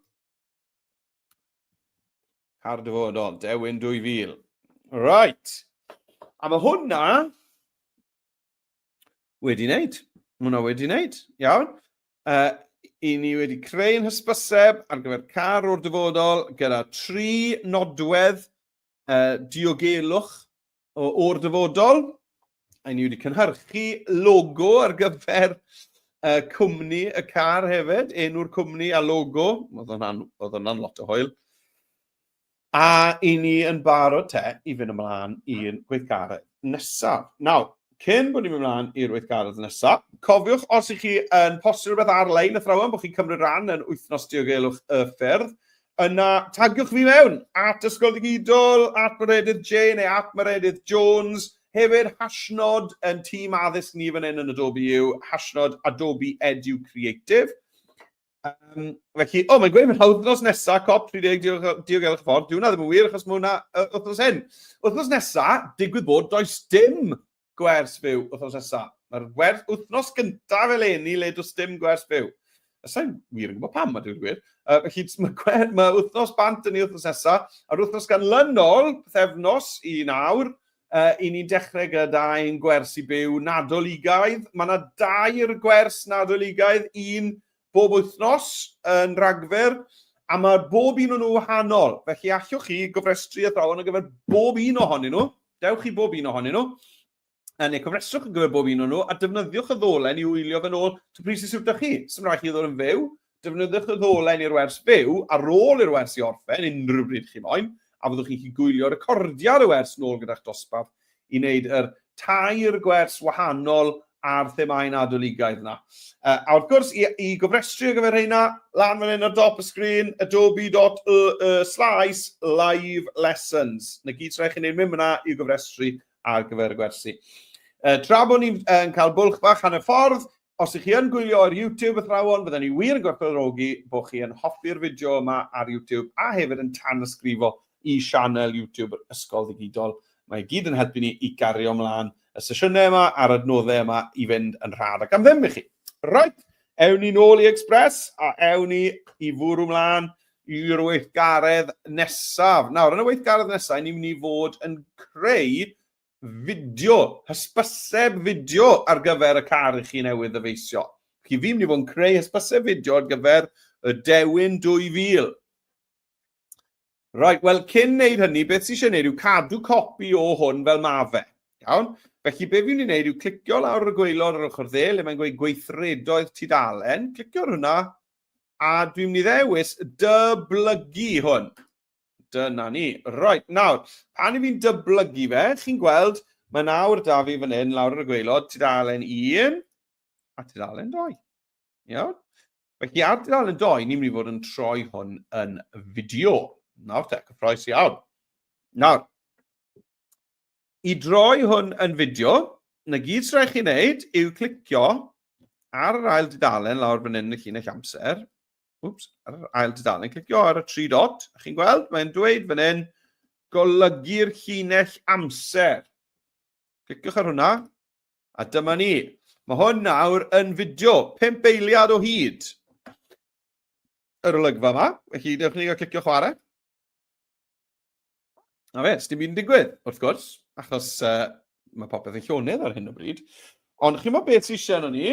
Car dyfodol, Dewin 2000. Right. A mae hwnna wedi wneud. Mae hwnna wedi wneud. Iawn. I ni wedi creu yn hysbyseb ar gyfer car o'r dyfodol gyda tri nodwedd diogelwch o'r dyfodol. A ni wedi cynhyrchu logo ar gyfer cwmni y car hefyd, enw'r cwmni a logo. Oedd hwnna'n lot o hwyl. A i ni yn barod te i fynd ymlaen i'r gweithgaredd nesaf. Nawr, cyn bod ni'n mynd ymlaen i'r weithgaredd nesaf, cofiwch os ych chi yn postio rhywbeth ar-lein, athrawon, bod chi'n cymryd rhan yn Wythnos Diogelwch y Ffyrdd, yna tagiwch fi mewn at Ysgol Ddigidol, at Meredydd J neu at Meredydd Jones. Hefyd, hashnod yn tîm addysg ni fan hyn yn Adobe U, hashnod Adobe Edu Creative. Felly, o, oh, mae'n gweud mae'n wythnos nesaf, COP 30 diogelwch y ffordd. Dyw hwnna ddim yn wir, achos mae hwnna wythnos hyn. Wythnos nesaf, digwydd bod, does dim gwers fyw wythnos nesaf. Mae'r wers, wythnos gyntaf eleni le does dim gwers fyw. A sa'n wir yn gwybod pam, a dweud gwir. Felly, mae, gwer, mae wythnos bant yn ei wythnos nesaf, a'r wythnos ganlynol, pythefnos i nawr, i ni'n dechrau gyda ein gwersi byw Nadoligaidd. Mae yna dair gwers Nadoligaidd, un bob wythnos yn Rhagfyr, a mae bob un o'n nhw wahanol. Felly allwch chi gofrestru athrawon ar gyfer bob un ohonyn nhw. Dewch i bob un ohonyn nhw. Neu cofrestrwch ar gyfer bob un o'n nhw a defnyddiwch y ddolen i wylio fe'n ôl to pryd sy'n siwtio chi. Sym rhaid chi ddod yn fyw. Defnyddiwch y ddolen i'r wers fyw ar ôl i'r wers i orffen, unrhyw bryd chi moyn, a fyddwch chi'n gallu gwylio recordiad y wers nôl gyda'ch dosbarth i wneud yr tair gwers wahanol ar themâu Nadoligaidd yna. A wrth gwrs, i gofrestru ar gyfer rheina, lan fan hyn ar dop y sgrin, adobe.e slash live lessons. Na gyd sy'n rhaid chi wneud mynd fyna i gofrestru ar gyfer y gwersi. Tra bod ni'n cael bwlch bach hanner ffordd, os ych chi yn gwylio ar YouTube, athrawon, fydden ni wir yn gwerthfawrogi bod chi yn hoffi'r fideo yma ar YouTube a hefyd yn tanysgrifo i sianel YouTube yr Ysgol Ddigidol. Mae i gyd yn helpu ni i gario ymlaen y sesiynau yma a'r adnoddau yma i fynd yn rhad ac am ddim i chi. Right, ewn ni nôl i Express a ewn ni i fwrw ymlaen i'r weithgaredd nesaf. Nawr, yn y weithgaredd nesaf, ni'n mynd i fod yn creu fideo, hysbyseb fideo ar gyfer y car i chi newydd ddyfeisio. Chi fi'n mynd i fod yn creu hysbyseb fideo ar gyfer y Dewin 2000. Right, wel, cyn wneud hynny, beth sy'n eisiau gwneud yw cadw copi o hwn fel ma fe. Iawn? Felly, be fi'n mynd i wneud yw clicio lawr y gwaelod ar ochr dde, le mae'n gweud gweithredoedd tudalen, clicio ar hwnna, a dwi'n mynd i ddewis dyblygu hwn. Dyna ni. Right, nawr, pan i fi'n dyblygu fe, chi'n gweld, mae nawr da fi fan hyn, lawr ar y gwaelod, tudalen 1 a tudalen 2. Iawn? Felly ar dudalen 2, ni'n mynd i fod yn troi hwn yn fideo. Nawr te, cyffroes iawn. Nawr, i droi hwn yn fideo, na gyd sy'n rhaid chi wneud yw clicio ar yr ail dudalen lawr fan hyn yn y llinell amser. Wps, ar yr ail dudalen, clicio ar y tri dot. A chi'n gweld, mae'n dweud fan hyn, golygu'r llinell amser. Cliciwch ar hwnna, A dyma ni. Mae hwn nawr yn fideo, 5 eiliad o hyd. Yr olygfa yma. Felly, dewch ni gael clicio chwarae. Na fe, dim byd yn digwydd, wrth gwrs, achos mae popeth yn llonydd ar hyn o bryd. Ond chi'n meddwl beth sy'n eisiau arno ni?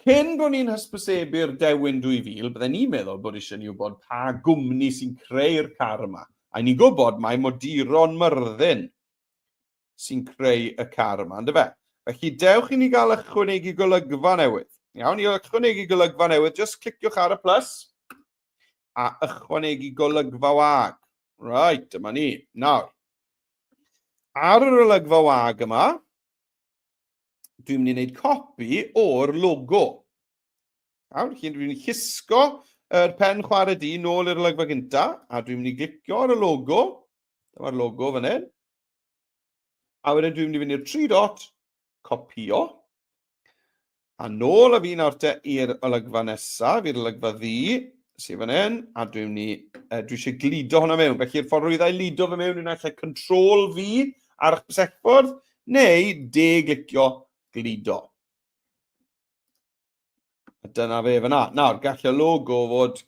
Cyn bod ni'n hysbysebu'r Dewin 2000, bydden ni'n meddwl bod eisiau ni wybod pa gwmni sy'n creu'r car yma. A ni'n gwybod mai Moduron Myrddin sy'n creu y car yma, ynddo fe? Felly dewch i ni gael ychwanegu golygfa newydd. Iawn, i ychwanegu golygfa newydd, just cliciwch ar y plus a ychwanegu golygfa wag. Right, dyma ni. Nawr, ar yr olygfa wag yma, dwi'n mynd i wneud copi o'r logo. Iawn, felly dwi'n llusgo yr pen chwarae di nôl i'r olygfa gynta, a dwi'n mynd i glicio ar y logo. Dyma'r logo fan hyn. A wedyn dwi'n mynd i fynd i'r tri dot, copio. A nôl â fi nawr te i'r olygfa nesaf, i'r olygfa ddu, sydd fan hyn, a dwi'n mynd i, dwi eisiau gludo hwnna mewn. Felly'r ffordd rwydd i ludo fe mewn yw naill Control V ar eich bysellfwrdd, neu de-glicio gludo. A dyna fe fyna. Nawr, gall y logo fod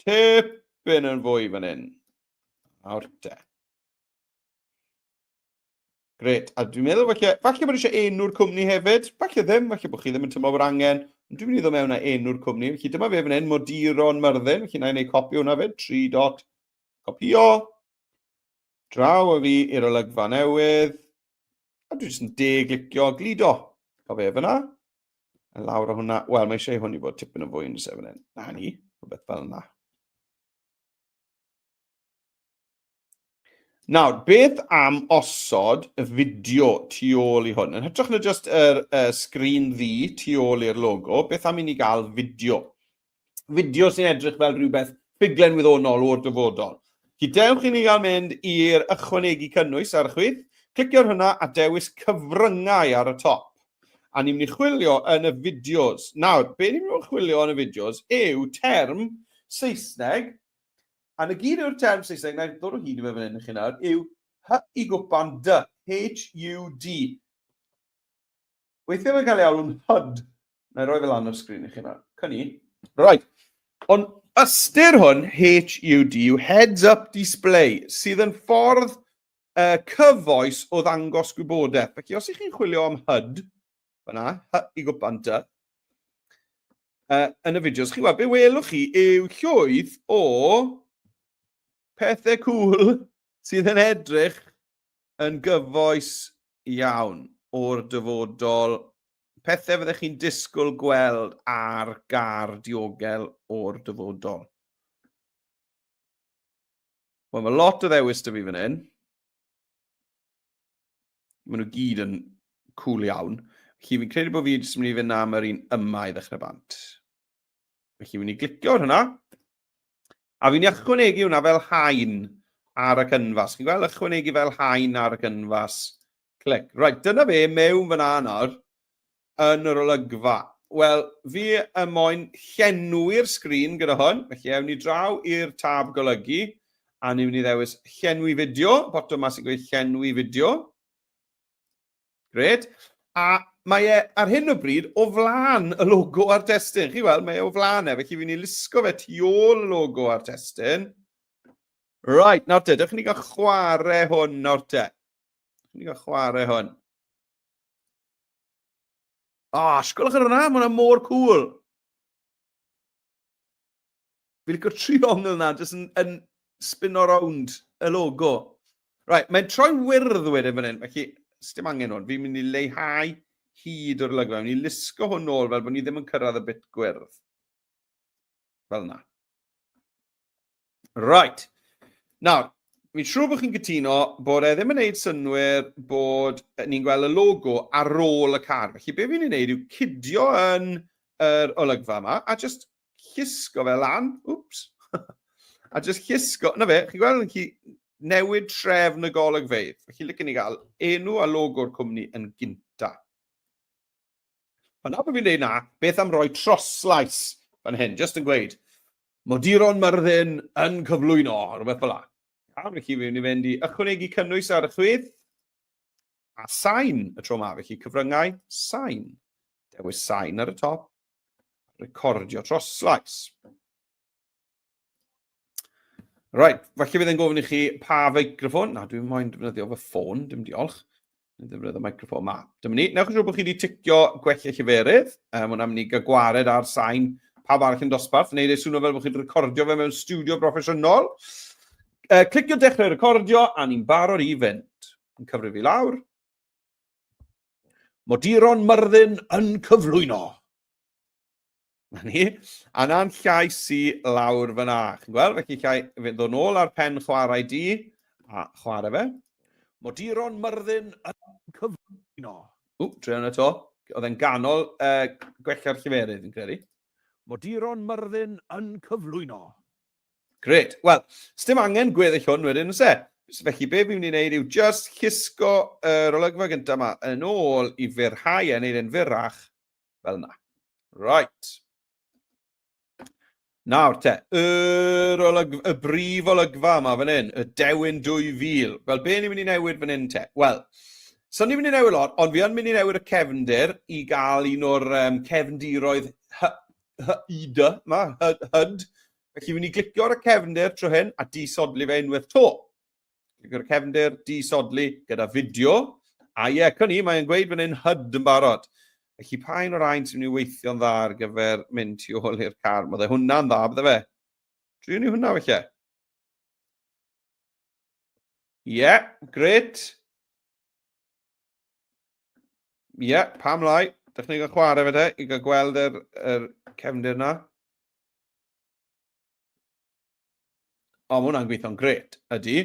tipyn yn fwy fan hyn. Nawr te. Gret. A dwi'n meddwl falle, falle bod eisiau enw'r cwmni hefyd. Falle ddim, falle bod chi ddim yn teimlo bod angen. Ond dwi'n mynd i ddod mewn â enw'r cwmni. Felly dyma fe fan hyn, Moduron Myrddin. Felly na i wneud copi hwnna fyd. 3 dot copio. Draw â fi i'r olygfa newydd. A dwi jyst yn de-glicio gludo. Cael fe fyna. A lawr o hwnna. Wel, mae eisiau hwn i fod tipyn o fwy yn sef fan hyn. Na ni, rhywbeth fel yna. Nawr, beth am osod y fideo tu ôl i hwn? Yn hytrach na just yr sgrin ddu tu ôl i'r logo, beth am i ni gael fideo? Fideo sy'n edrych fel rhywbeth ffuglen wyddonol o'r dyfodol. Felly dewch i ni gael mynd i'r ychwanegu cynnwys ar y chwith, clicio ar hwnna a dewis cyfryngau ar y top. A ni'n mynd i chwilio yn y fideos. Nawr, be ni'n mynd i chwilio yn y fideos yw term Saesneg, a na gyd yw'r term Saesneg, na i ddod o hyd i fe fan hyn i chi nawr, yw H i gwpan D, H-U-D. Weithiau mae'n cael ei alw'n HUD. Na i roi fe lan ar sgrin i chi nawr. Cynni. Right. Ond ystyr hwn, HUD, yw Heads Up Display, sydd yn ffordd cyfoes o ddangos gwybodaeth. Felly, os ych chi'n chwilio am HUD, fyna, H i gwpan D, yn y fideos, chi'n gweld, be welwch chi yw llwyth o pethau cool sydd yn edrych yn gyfoes iawn o'r dyfodol, pethau fyddech chi'n disgwyl gweld ar gar diogel o'r dyfodol. Wel, mae lot o ddewis 'da fi fan hyn. Maen nhw gyd yn cool iawn. Felly fi'n credu bod fi jyst yn mynd i fynd am yr un yma i ddechrau bant. Felly fi'n mynd i glicio ar hwnna. A fi'n ychwanegu hwnna fel haen ar y cynfas. Chi'n gweld ychwanegu fel haen ar y cynfas. Clic. Right, dyna fe mewn fyna nawr yn yr olygfa. Wel, fi yn moyn llenwi'r sgrin gyda hwn, felly ewn ni draw i'r tab golygu, a ni'n mynd i ddewis llenwi fideo, botwm yma sy'n gweud llenwi fideo. Gret. A mae e ar hyn o bryd o flaen y logo a'r testun. Chi weld, mae e o flaen e, felly fi'n ei lusgo fe tu ôl y logo a'r testun. Right, nawr te, dewch ni gael chwarae hwn nawr te. Dewch ni gael chwarae hwn. O, oh, sgwlwch ar hwnna, mae hwnna mor cool. Fi'n licio'r triongl na, jyst yn, yn spinno rownd y logo. Right, mae'n troi'n wyrdd wedyn fan hyn, felly dim angen hwn. Fi'n mynd i leihau hyd o'r olygfa. Fi'n mynd i lusgo hwn nôl fel bod ni ddim yn cyrraedd y bit gwyrdd. Fel yna. Right. Nawr, fi'n siŵr bod chi'n cytuno bod e ddim yn neud synnwyr bod ni'n gweld y logo ar ôl y car. Felly be fi'n ei wneud yw cydio yn yr olygfa yma a just llusgo fe lan. Oops. A just llusgo, na fe, chi'n gweld yn chi newid trefn y golygfeydd. Felly licen ni gael enw a logo'r cwmni yn gynta. Ond nawr bod fi'n dweud na, beth am roi troslais fan hyn, just yn gweud, Moduron Myrddin yn cyflwyno, rhywbeth fel la. Iawn, felly fi'n mynd i fynd i ychwanegu cynnwys ar y chwith, a sain y tro yma, felly cyfryngau sain. Dewis sain ar y top, recordio troslais. Right, falle bydd e'n gofyn i chi pa feicroffon. Na, dwi'n moyn defnyddio fy ffôn, dim diolch. Dwi'n defnyddio microffon ma. Dyma ni. Newch yn siŵr bod chi wedi ticio gwella lleferydd. Um, hwnna'n mynd i gael gwared ar sain pawb arall yn dosbarth. Wneud ei swnio fel bod chi'n recordio fe mewn studio broffesiynol. Clicio dechrau recordio, a ni'n barod i fynd. Yn cyfrif i lawr. Moduron Myrddin yn cyflwyno. Na ni. A na'n llais i lawr fyna. Chi'n gweld? Felly llai fe ddod nôl ar pen chwarae di a chwarae fe. Moduron Myrddin yn cyflwyno. Ww, trio hwnna to. Oedd e'n ganol gwella'r lleferydd, fi'n credu. Moduron Myrddin yn cyflwyno. Gret. Wel, sdim angen gweddill hwn wedyn, oes e? Felly, be fi'n mynd i wneud yw just llusgo yr olygfa gyntaf yma yn ôl i fyrhau e, wneud e'n fyrrach, fel yna. Right. Nawr te, yr olygfa, y brif olygfa yma fan hyn, y Dewin 2000. Wel, be ni'n mynd i newid fan hyn te? Wel, so ni'n mynd i newid lot, ond fi yn mynd i newid y cefndir i gael un o'r cefndiroedd H, H, I, D, ma, H, HUD. Felly fi'n mynd i glicio ar y cefndir tro hyn a disodli fe unwaith to. Clicio ar y cefndir, disodli gyda fideo. A ie, yeah, cyn i, mae'n gweud fan hyn HUD yn barod. Felly pa un o'r rhain sy'n mynd i weithio'n dda ar gyfer mynd tu ôl i'r car? Bydde hwnna'n dda, bydde fe? Driwn ni hwnna felly. Ie, yeah, gret. Ie, yeah, pam lai? Dych chi'n gael chwarae fe te, i gael gweld yr, yr cefndir na. O, mae hwnna'n gweithio'n gret, ydy.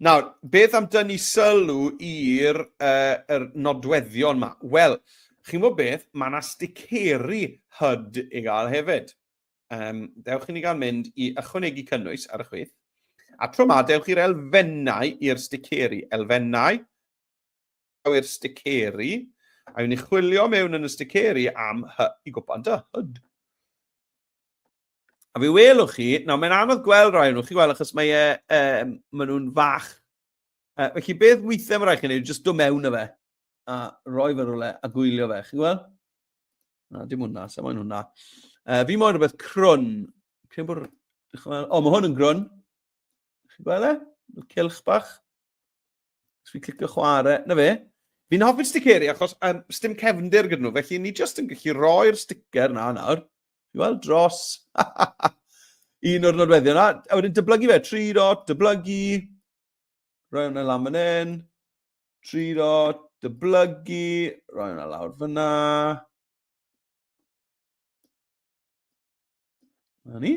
Nawr, beth am dynnu sylw i'r er nodweddion yma? Wel, chi'n gwybod beth, mae yna sticeri HUD i gael hefyd. Dewch i ni gael mynd i ychwanegu cynnwys ar y chwith. A tro yma, dewch i'r elfennau i'r sticeri. Elfennau, i'r sticeri. A fi'n chwilio mewn yn y sticeri am hy i gwpan dy, hyd. A fi welwch chi, nawr mae'n anodd gweld rhai o'n nhw, chi'n gweld, achos mae e, um, maen nhw'n fach. Felly beth weithiau mae rhaid chi wneud, jyst dod mewn o fe, a roi fe rhywle a gwylio fe, chi'n gweld? Na, dim hwnna, sa'n moyn hwnna. Fi moyn rhywbeth crwn. Credu bod... O, mae hwn yn grwn. Chi'n gweld e? Cylch bach. Os fi'n clicio chwarae, na fe. Fi'n hoffi'r sticeri achos um, sdim cefndir gyda nhw, felly ni jyst yn gallu roi'r sticker na nawr. Chi'n gweld, dros un o'r nodweddion na. A wedyn dyblygu fe, 3 dot, dyblygu, rhoi hwnna lan fan hyn, 3 dot, dyblygu, rhoi hwnna lawr fyna. Na ni.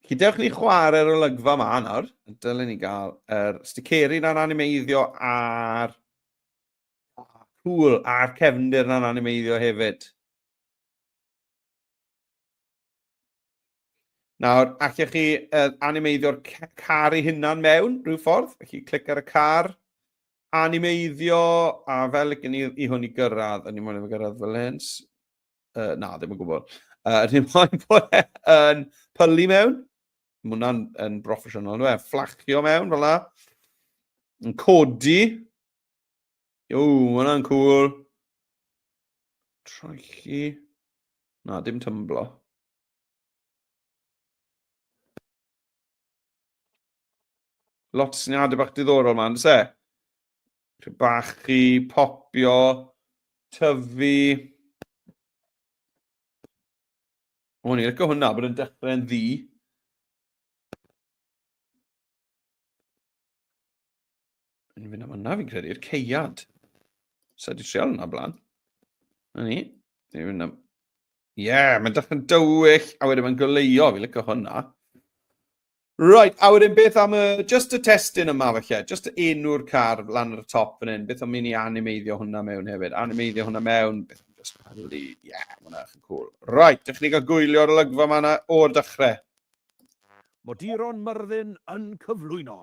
Felly dewch ni chwarae'r olygfa yma nawr. Dylen ni gael yr sticeri na'n animeiddio a'r... Cool, a'r cefndir na'n animeiddio hefyd. Nawr, allech chi uh, animeiddio'r car ei hunan mewn rhyw ffordd. Felly, clic ar y car, animeiddio, a fel gen i, i hwn i gyrraedd, o'n i'n moyn i gyrraedd fel hyn. Na, ddim yn gwybod. Ni'n moyn bod e yn pylu mewn. Mae hwnna'n yn broffesiynol, ynddo e? Fflachio mewn fel la. Yn codi. O, mae hwnna'n cool. Troelli. Na, dim tymblo. Lot o syniadau bach diddorol ma, on'd oes e? Bachu, popio, tyfu. O, ni'n licio hwnna, bod yn dechrau'n ddu. Yn fynd am hwnna, fi'n credu, i'r ceiad. Sa di trial hwnna blaen. Na ni. Ni'n fynd am... Ie, yeah, mae'n dechrau'n dywyll, a wedyn mae'n goleuo, fi'n licio hwnna. Right, a wedyn beth am y, just y testun yma falle, just y enw'r car lan ar y top fan hyn, beth am i ni animeiddio hwnna mewn hefyd, animeiddio hwnna mewn, beth am just paddlu, ie, yeah, hwnna yn cool. Right, dych ni gael gwylio'r olygfa yma na o'r dechrau. Moduron Myrddin yn cyflwyno.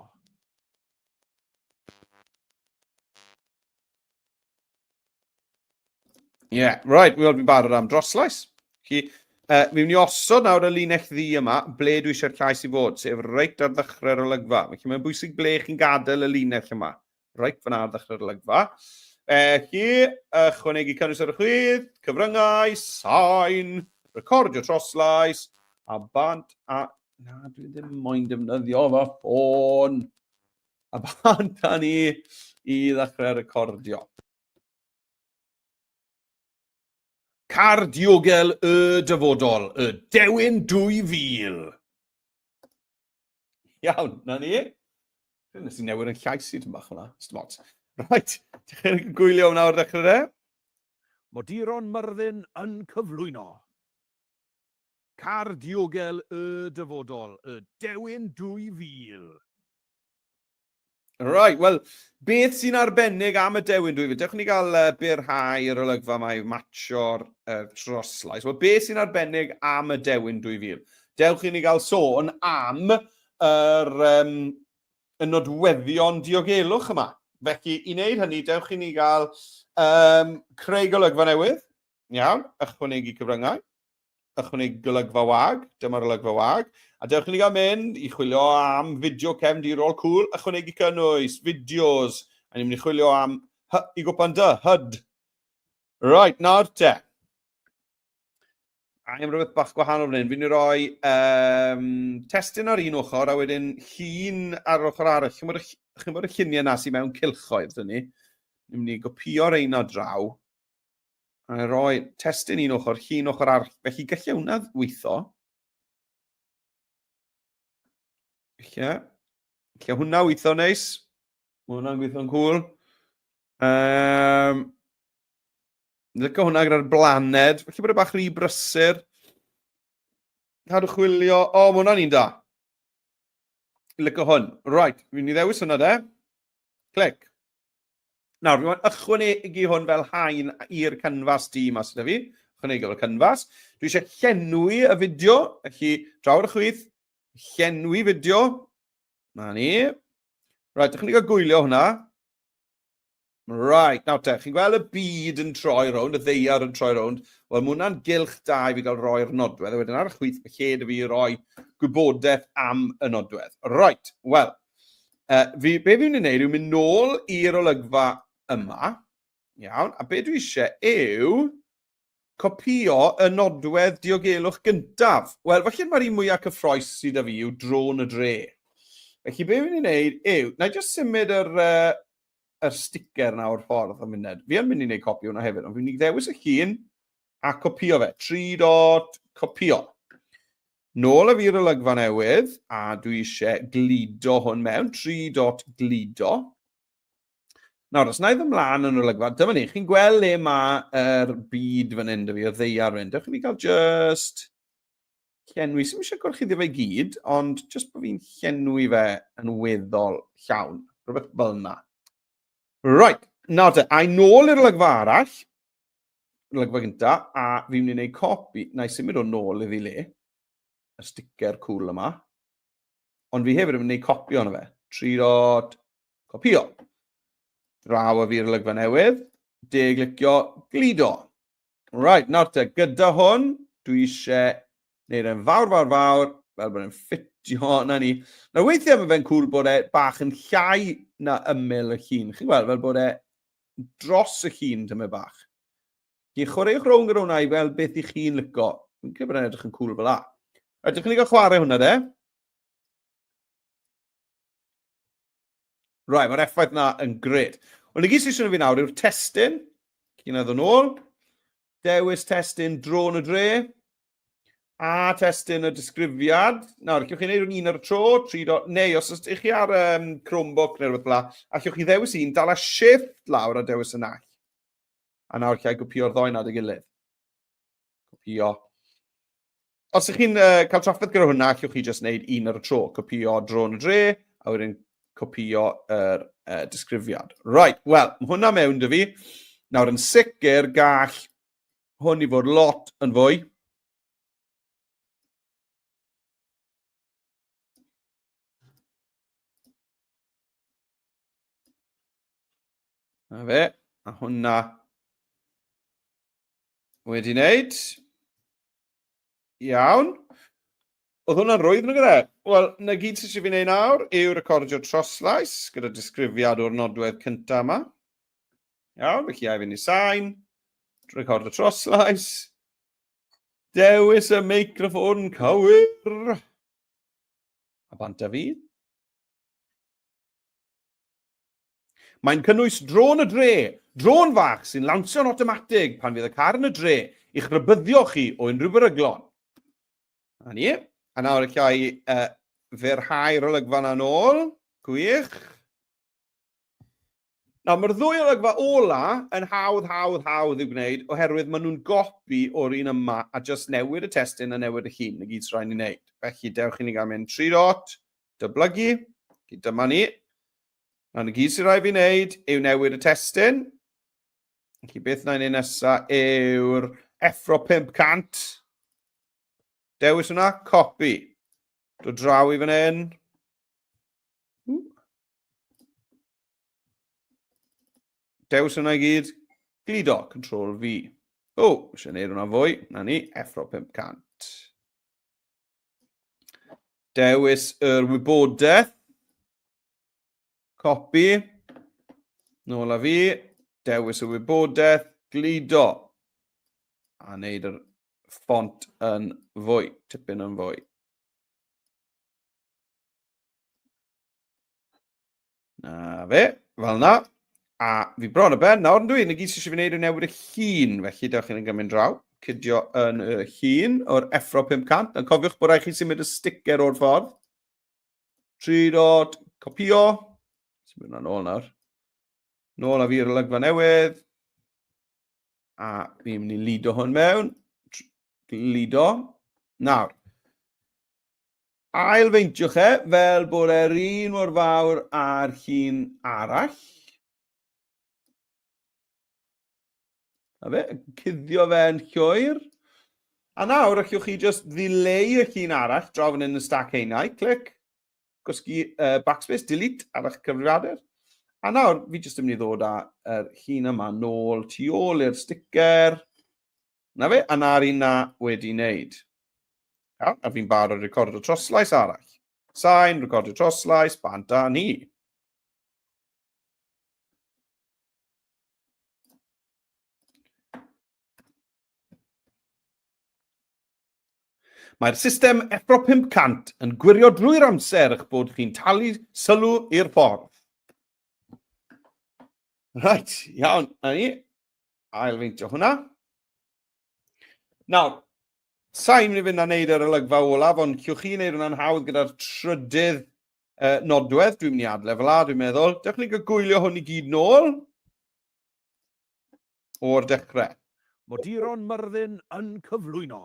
Ie, yeah, right, wel fi'n barod am droslais. Chi, fi'n mynd i osod nawr y linell ddu yma, ble dwi eisiau'r llais i fod, sef reit ar ddechrau'r olygfa. Felly mae'n bwysig ble chi'n gadael y linell yma. Reit fyna ar ddechrau'r olygfa. Chi, ychwanegu cynnwys ar y chwith, cyfryngau, sain, recordio troslais, a bant, a... Na, dwi ddim moyn defnyddio fy ffôn. A bant â ni i ddechrau recordio. Car diogel y dyfodol, y Dewin 2000. Iawn, na ni. Nes i newid yn llais i tyn bach hwnna, dim ots. Right, chi'n gwylio hwnna o'r dechrau de? Moduron Myrddin yn cyflwyno. Car diogel y dyfodol, y Dewin 2000. Right, wel, beth sy'n arbennig am y dewin 2000? Dewch ni gael byrhau yr olygfa yma i matcho'r uh, troslais. Wel, beth sy'n arbennig am y dewin 2000? Dewch i ni gael sôn am yr, um, y nodweddion diogelwch yma. Felly, i wneud hynny, dewch i ni gael um, creu golygfa newydd. Iawn, ychwanegu cyfryngau. Ychwanegu golygfa wag, dyma'r olygfa wag. A dewch i ni gael mynd i chwilio am fideo cefndirol cool, ychwanegu cynnwys, fideos. A ni'n mynd i chwilio am hy i gwpan dy, hyd. Right, nawr te. A am rhywbeth bach gwahanol fan hyn. Fi'n mynd i roi um, testun ar un ochr a wedyn llun ar yr ochr arall. Chi'n bod, chi bod y lluniau na sy'n mewn cylchoedd, dyn ni. Ni'n mynd i gopio reina draw. A roi testun un ochr, llun ochr arall. Felly gallai hwnna weithio. Felly, gallai hwnna weithio neis. Mae hwnna'n gweithio'n cool. Um, Lyco hwnna gyda'r blaned. Felly bod e bach rhy brysur. Cadw chwilio. O, oh, mae hwnna'n un da. Lyco hwn. Right, fi'n i ddewis hwnna de. Clic. Nawr, fi moyn ychwanegu hwn fel haen i'r canfas du yma sydd fi. Ychwanegu fel canfas. Dwi eisiau llenwi y fideo, felly draw ar y chwith, llenwi fideo. Na ni. Right, ydych chi'n gael gwylio hwnna. Right, nawr te, chi'n gweld y byd yn troi rownd, y ddeiar yn troi rownd. Wel, mae hwnna'n gylch da i fi gael roi'r nodwedd, a wedyn ar y chwith, mae lle da fi roi gwybodaeth am y nodwedd. Right, wel, fi, be fi'n mynd i wneud yw mynd nôl i'r olygfa yma. Iawn, a be dwi eisiau yw copïo y nodwedd diogelwch gyntaf. Wel, falle mae'r un mwyaf cyffroes sydd â fi yw drôn y dre. Felly be fi'n ei wneud yw, na i jyst symud yr, yr sticker na o'r ffordd am funud. Fi yn mynd i wneud copi hwnna hefyd, ond fi'n mynd i ddewis y llun a copïo fe. 3 dot copïo. Nôl â fi i'r olygfa newydd, a dwi eisiau gludo hwn mewn. 3 dot gludo. Nawr, os na i ymlaen yn yr olygfa, dyma ni, chi'n gweld le mae'r byd fan hyn, dy fi, y ddeiar fan hyn. Dewch i fi gael just llenwi. Sy'n eisiau gorchuddio fe i gyd, ond just bod fi'n llenwi fe yn weddol llawn. Rhywbeth fel yna. Right, nawr te, a i nôl i'r olygfa arall, olygfa gynta, a fi'n mynd i wneud copi, na i symud o'n nôl iddi le, y sticker cool yma. Ond fi hefyd yn mynd i wneud copi ohono fe. 3 dot copio. Draw a fi'r olygfa newydd. De glicio gludo. Right, nawr te, gyda hwn, dwi eisiau gwneud e'n fawr, fawr, fawr, fel bod e'n ffitio, na ni. Nawr weithiau mae fe'n cool bod e bach yn llai na ymyl y llun. Chi'n gweld, fel bod e dros y llun tymed bach. Chi chwaraewch rownd gyda hwnna i weld beth i chi'n lico. Fi'n credu bod e'n edrych yn cool fel la. Rhaid, dewch i ni gael chwarae hwnna de. Right, mae'r effaith na yn gred. Ond i gyd sy'n fi nawr yw'r testun. Cyn ddod nôl. Dewis testun drôn y dre. A testun y disgrifiad. Nawr, allwch chi wneud hwn un ar y tro, tri do, neu os ydych chi ar um, Chromebook neu rhywbeth fel la, allwch chi ddewis un, dal a shift lawr a dewis y nall. A nawr lle gopio'r ddoi na dy gilydd. Copio. Os ydych chi'n uh, cael trafferth gyda hwnna, allwch chi jyst wneud un ar y tro. Copio drôn y dre, a wedyn copio yr uh, disgrifiad. Right, wel, mae hwnna mewn dy fi. Nawr yn sicr gall hwn i fod lot yn fwy. Na fe, a hwnna wedi wneud. Iawn. Oedd hwnna'n rwydd nag e? Wel, na gyd sydd eisiau fi wneud nawr yw recordio troslais gyda disgrifiad o'r nodwedd cyntaf yma. Iawn, felly ai fynd i sain, recordio troslais, dewis y meicroffon cywir, a bant â fi. Mae'n cynnwys drôn y dre, drôn fach sy'n lawnsio'n awtomatig pan fydd y car yn y dre i'ch rhybuddio chi o unrhyw beryglon. A ni. A nawr allai i uh, fyrhau'r olygfa yna nôl. Gwych. Nawr, mae'r ddwy olygfa ola yn hawdd, hawdd, hawdd i'w gwneud oherwydd maen nhw'n gopi o'r un yma a just newid y testun a newid y llun, na gyd sy'n rhaid ni wneud. Felly, dewch i ni gael mynd 3 dot, dyblygu, dyma ni. Nawr, na gyd sy'n rhaid fi wneud yw newid y testun. Felly, beth na i wneud nesaf yw'r Effro 500. Dewis hwnna, copy. Dod draw i fan hyn. Dewis hwnna i gyd. Gludo, Control V. O, eisiau gwneud hwnna fwy. Na ni, Effro 500. Dewis yr wybodaeth. Copy. Nôl â fi. Dewis y wybodaeth. Gludo. A wneud yr ffont yn fwy. Tipyn yn fwy. Na fe, fel na. A fi bron y ben nawr, yn dwi? Na gyd sydd eisiau fi wneud yw newid y llun, felly dewch chi'n gymryd draw. Cydio yn y llun o'r Effro 500. Yn cofiwch bod rhaid chi symud y sticker o'r ffordd. 3 dot, copio. Symud hwnna nôl nawr. Nôl â fi i'r olygfa newydd. A fi'n mynd i lido hwn mewn. Lido. Nawr. Ail-feintiwch e fel bod e'r un mor fawr â'r llun arall. A fe, cuddio fe'n llwyr. A nawr, allwch chi just ddileu y llun arall draw fan hyn yn y stac haenau. Clic, gwasgu uh, backspace, delete ar eich cyfrifiadur. A nawr, fi jyst yn mynd i ddod â'r llun yma nôl tu ôl i'r sticker. Na fe, a na'r un na wedi wneud. Iawn, a fi'n barod recordo troslais arall. Sain, recordio troslais, bant a ni. Mae'r system Effro 500 yn gwirio drwy'r amser eich bod chi'n talu sylw i'r ffordd. Right, iawn, na ni. Ailfeintio hwnna. Nawr, sa'n mynd i fynd a wneud yr olygfa olaf, ond llwch chi wneud hwnna'n hawdd gyda'r trydydd nodwedd. Dwi'n mynd i adle fel la, dwi'n meddwl. Dewch ni gael gwylio hwn i gyd nôl o'r dechrau. Moduron Myrddin yn cyflwyno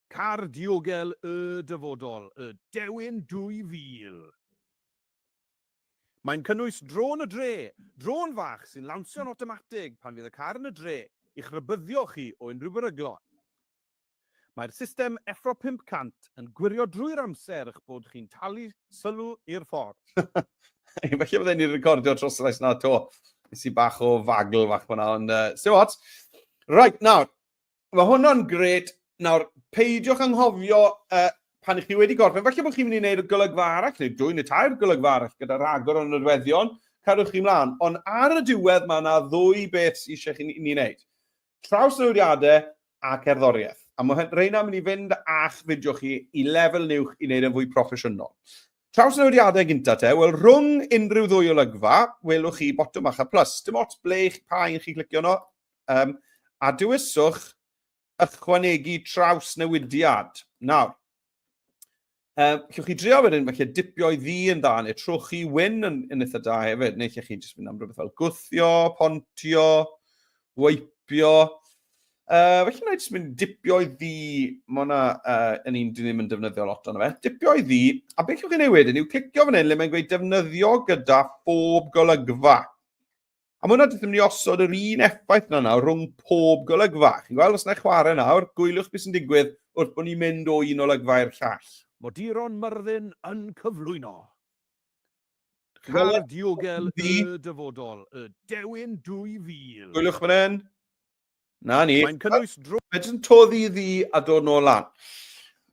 Car Diogel y Dyfodol, y Dewin 2000. Mae'n cynnwys drôn y dre, drôn fach sy'n lawnsio'n awtomatig pan fydd y car yn y dre i'ch rhybuddio chi o unrhyw beryglon. Mae'r system Effro 500 yn gwirio drwy'r amser eich bod chi'n talu sylw i'r ffordd. Falle bydden ni'n recordio troslais na to. Nes i bach o fagl fach fyna, ond sim ots. Right, nawr, mae hwnna'n gret. Nawr, peidiwch anghofio pan ych chi wedi gorffen, falle bod chi'n mynd i wneud golygfa arall, neu dwy neu tair golygfa arall gyda rhagor o nodweddion, cadwch chi mlaen. Ond ar y diwedd mae yna ddwy beth sydd eisiau chi ni wneud. Trawsnewidiadau a cerddoriaeth. A mae rheina yn mynd i fynd â'ch fideo chi i lefel uwch i wneud yn fwy proffesiynol. Trawsnewidiadau gynta te, wel rhwng unrhyw ddwy olygfa, welwch chi botwm bach a plus. Dim ots ble pa un chi'n clicio no. A dewiswch ychwanegu trawsnewidiad. Nawr, Llwch chi drio wedyn, falle dipio i ddu yn dda, neu trochi wyn yn eitha da hefyd, neu lle chi jyst mynd am rhywbeth fel gwthio, pontio, weipio. Felly na i jyst mynd dipio i ddu, mae hwnna yn un dwi ddim yn defnyddio lot ond fe. Dipio i ddu, a beth llwch chi wneud wedyn yw clicio fan hyn le mae'n gweud defnyddio gyda phob golygfa. A mae hwnna jyst yn mynd i osod yr un effaith na nawr rhwng pob golygfa. Chi'n gweld, os na i chwarae nawr, gwyliwch beth sy'n digwydd wrth bod ni'n mynd o un olygfa i'r llall. Moduron Myrddin yn cyflwyno Car Diogel y Dyfodol, y Dewin 2000. Gwyliwch fan hyn. Na ni. Mae'n cynnwys drw... Mae jyst yn toddi ddi a dod nôl lan.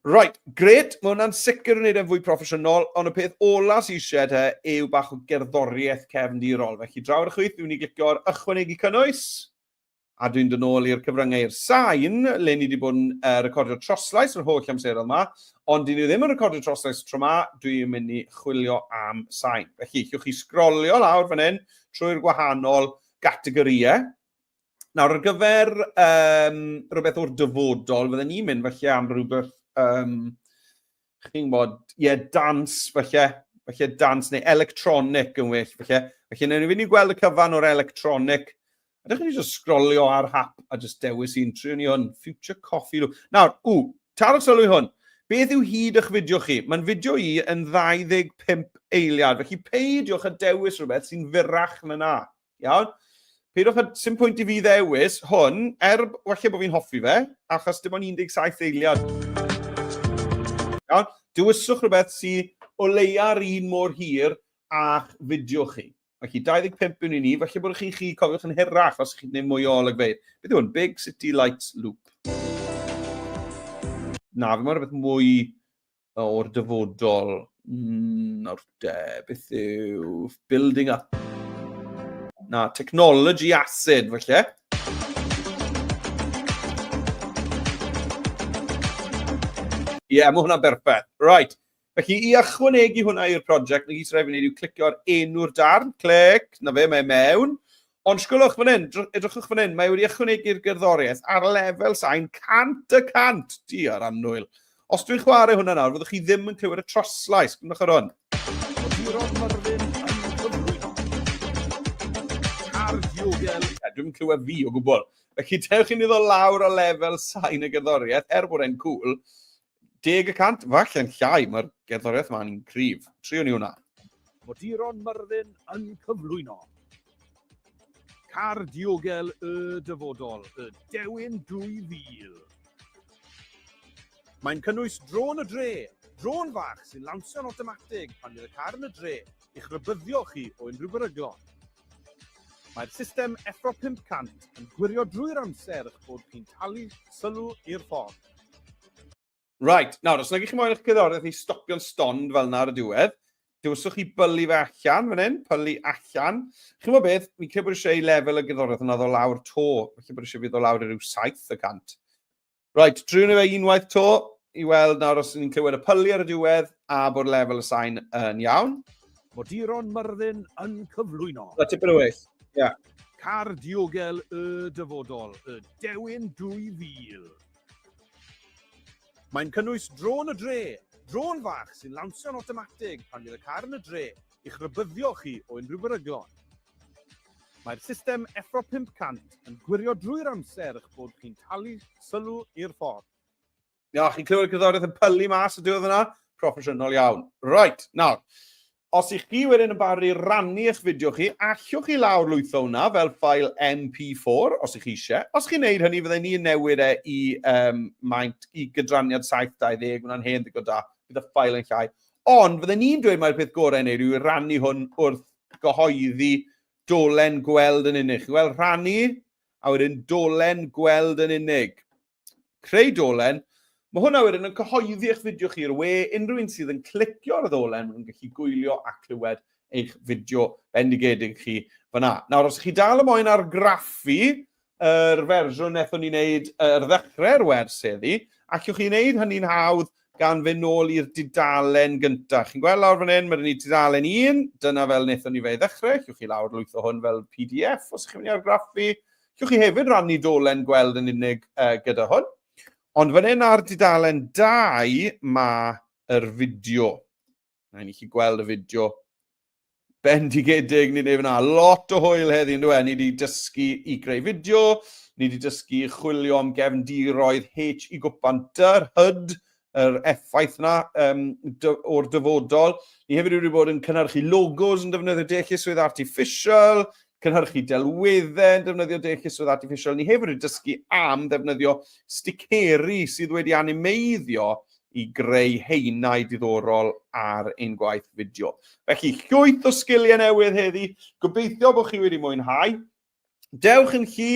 Right, gret, mae hwnna'n sicr yn gwneud e'n fwy proffesiynol, ond y peth ola sydd eisiau te yw bach o gerddoriaeth cefndirol. Felly draw ar y chwith, dwi'n mynd i glicio ar ychwanegu cynnwys, a dwi'n dod nôl i'r cyfryngau i'r sain, le ni wedi bod yn recordio troslais yr holl amseroedd yma, ond dyn ni ddim yn recordio troslais tro yma, dwi'n mynd i chwilio am sain. Felly, llwch chi sgrolio lawr fan hyn trwy'r gwahanol gategorïau. Nawr, ar gyfer rhywbeth o'r dyfodol, fydden ni'n mynd falle am rhywbeth, chi'n gwybod, ie, yeah, dance falle, falle dance neu electronic yn well, falle. Felly, newn ni fynd i gweld y cyfan o'r electronic. A dych chi'n just sgrolio ar hap a just dewis un, trio ni hwn, Future Coffee Loop. Nawr, ww, taro sylw i hwn. Beth yw hyd eich fideo chi? Mae'n fideo i yn 25 eiliad, felly peidiwch â dewis rhywbeth sy'n fyrrach na na. Iawn? Peidiwch â... Sim pwynt i fi ddewis hwn, er falle bod fi'n hoffi fe, achos dim ond 17 eiliad. Iawn? Dewiswch rhywbeth sydd o leia'r un mor hir â'ch fideo chi. Felly, 25 yw'n i ni, falle bod chi'n chi cofiwch yn hirach os chi'n gwneud mwy o olygfeydd. Beth yw hwn? Big City Lights Loop. Na, fi moyn rhywbeth mwy o'r dyfodol. Nawr de, beth yw... Building up. Na, technology acid, falle. Ie, yeah, mae hwnna'n berffaith. Right. Felly, i ychwanegu hwnna i'r prosiect, na gyd sy'n rhaid fi wneud yw clicio ar enw'r darn, clic, na fe, mae mewn. Ond sgwlwch fan hyn, edrychwch fan hyn, mae wedi ychwanegu'r gerddoriaeth ar lefel sain 100%. Diar annwyl. Os dwi'n chwarae hwnna nawr, fyddwch chi ddim yn clywed y troslais. Gwrandwch ar hwn. Moduron Myrddin yn cyflwyno. Car diogel. Ie, dwi'm yn clywed fi o gwbl. Felly, dewch i ni ddod lawr o lefel sain y gerddoriaeth, er bod e'n cool. 10%, falle'n llai, mae'r gerddoriaeth yma'n un cryf. Trio ni hwnna. Moduron Myrddin yn cyflwyno. Car diogel y dyfodol, y Dewin 2000. Mae'n cynnwys drôn y dre. Drôn fach sy'n lawnsio'n awtomatig pan fydd y car yn y dre i'ch rhybuddio chi o unrhyw beryglon. Mae'r system Effro 500 yn gwirio drwy'r amser eich bod chi'n talu sylw i'r ffordd. Right, nawr, os nag ych chi moyn eich cerddoriaeth i stopio'n stond fel yna ar y diwedd, dewiswch chi bylu fe allan fan hyn, pylu allan. Chi'n gwybod beth, fi'n credu bod eisiau i lefel y gerddoriaeth yna ddod lawr to, felly bod eisiau fi ddod lawr i ryw 7%. Right, driwn ni fe unwaith to i weld nawr os ni'n clywed y pylu ar y diwedd a bod lefel y sain yn iawn. Moduron Myrddin yn cyflwyno. Na, tipyn o well. Ie. Yeah. Car diogel y dyfodol, y Dewin 2000. Mae'n cynnwys drôn y dre, drôn fach sy'n lawnsio'n awtomatig pan fydd y car yn y dre i'ch rhybuddio chi o unrhyw beryglon. Mae'r system Effro 500 yn gwirio drwy'r amser eich bod chi'n talu sylw i'r ffordd. Ia, chi'n clywed y cerddoriaeth yn pylu mas y diwedd yna? Proffesiynol iawn. Right, nawr, os ych chi wedyn yn barod i rannu eich fideo chi, allwch chi lawr lwytho hwnna fel ffael MP4, os ych chi eisiau. Os chi'n neud hynny, fydden ni'n newid e i um, maint, i gydraniad 720, hwnna'n hen ddigon da, bydd y ffael yn llai. Ond fydden ni'n dweud mai'r peth gorau i wneud yw i rannu hwn wrth gyhoeddi dolen gweld yn unig. Chi'n gweld rhannu, a wedyn dolen gweld yn unig. Creu dolen. Mae hwnna wedyn yn cyhoeddi eich fideo chi i'r we. Unrhyw un sydd yn clicio ar y ddolen, maen nhw'n gallu gwylio a clywed eich fideo bendigedig chi fyna. Nawr, os chi dal y moyn argraffu yr fersiwn wnaethon ni wneud ar ddechrau'r wers heddi, allwch chi wneud hynny'n hawdd gan fynd nôl i'r dudalen gyntaf. Chi'n gweld lawr fan hyn, mae gen i tudalen 1, dyna fel wnaethon ni fe i ddechrau. Allwch chi lawr lwytho hwn fel PDF os ych chi'n mynd i argraffu. Allwch chi hefyd rannu dolen gweld yn unig uh, gyda hwn. Ond fan hyn ar dudalen 2 mae yr fideo. Na i chi gweld y fideo bendigedig ni'n ei fyna. Lot o hwyl heddi, yn dweud. Ni wedi dysgu i greu fideo, ni wedi dysgu i chwilio am gefndiroedd H i gwpan dyr, hyd, yr effaith yna um, o'r dyfodol. Ni hefyd wedi bod yn cynhyrchu logos yn defnyddio deallusrwydd artificial, cynhyrchu delweddau yn defnyddio deallusrwydd artificial. Ni hefyd wedi dysgu am ddefnyddio sticeri sydd wedi animeiddio i greu haenau diddorol ar ein gwaith fideo. Felly, llwyth o sgiliau newydd heddi. Gobeithio bod chi wedi mwynhau. Dewch yn llu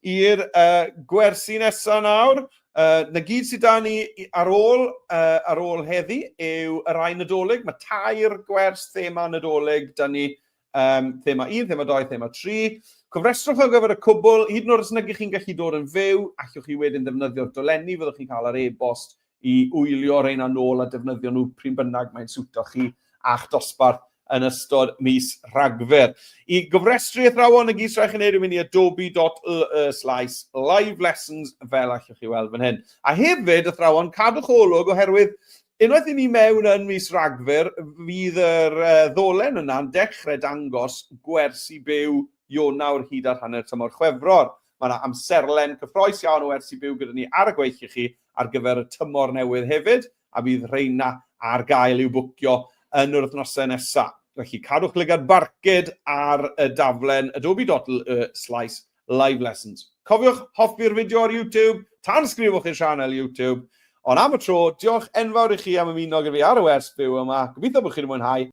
i'r uh, gwersi nesaf nawr. Uh, na gyd sydd da ni ar ôl, uh, ar ôl heddi yw y rai Nadolig. Mae tair gwers thema Nadolig da ni. Um, thema 1, thema 2, thema 3. Cofrestrwch ar gyfer y cwbl, hyd yn oed os nag ych chi'n gallu dod yn fyw, allwch chi wedyn ddefnyddio'r dolenni fyddwch chi'n cael ar e-bost i wylio rheina nôl a defnyddio nhw pryn bynnag mae'n siwto chi a'ch dosbarth yn ystod mis Rhagfyr. I gofrestru athrawon y gyd sy'n rhaid chi wneud yw mynd i adobe.ly slash live lessons fel allwch chi weld fan hyn. A hefyd, athrawon, cadwch olwg oherwydd unwaith i ni mewn yn mis Rhagfyr, fydd yr ddolen yna'n dechrau dangos gwersi byw Ionawr hyd at hanner tymor Chwefror. Mae yna amserlen cyffroes iawn o wersi byw gyda ni ar y gweill i chi ar gyfer y tymor newydd hefyd, a bydd rheina ar gael i'w bwcio yn yr wythnosau nesaf. Felly cadwch lygad barcud ar y daflen adobe.ly slash live lessons. Cofiwch hoffi'r fideo ar YouTube, tanysgrifwch i'r sianel YouTube. Ond am y tro, diolch enfawr i chi am ymuno gyda fi ar y wers byw yma. Gobeithio bod chi wedi mwynhau.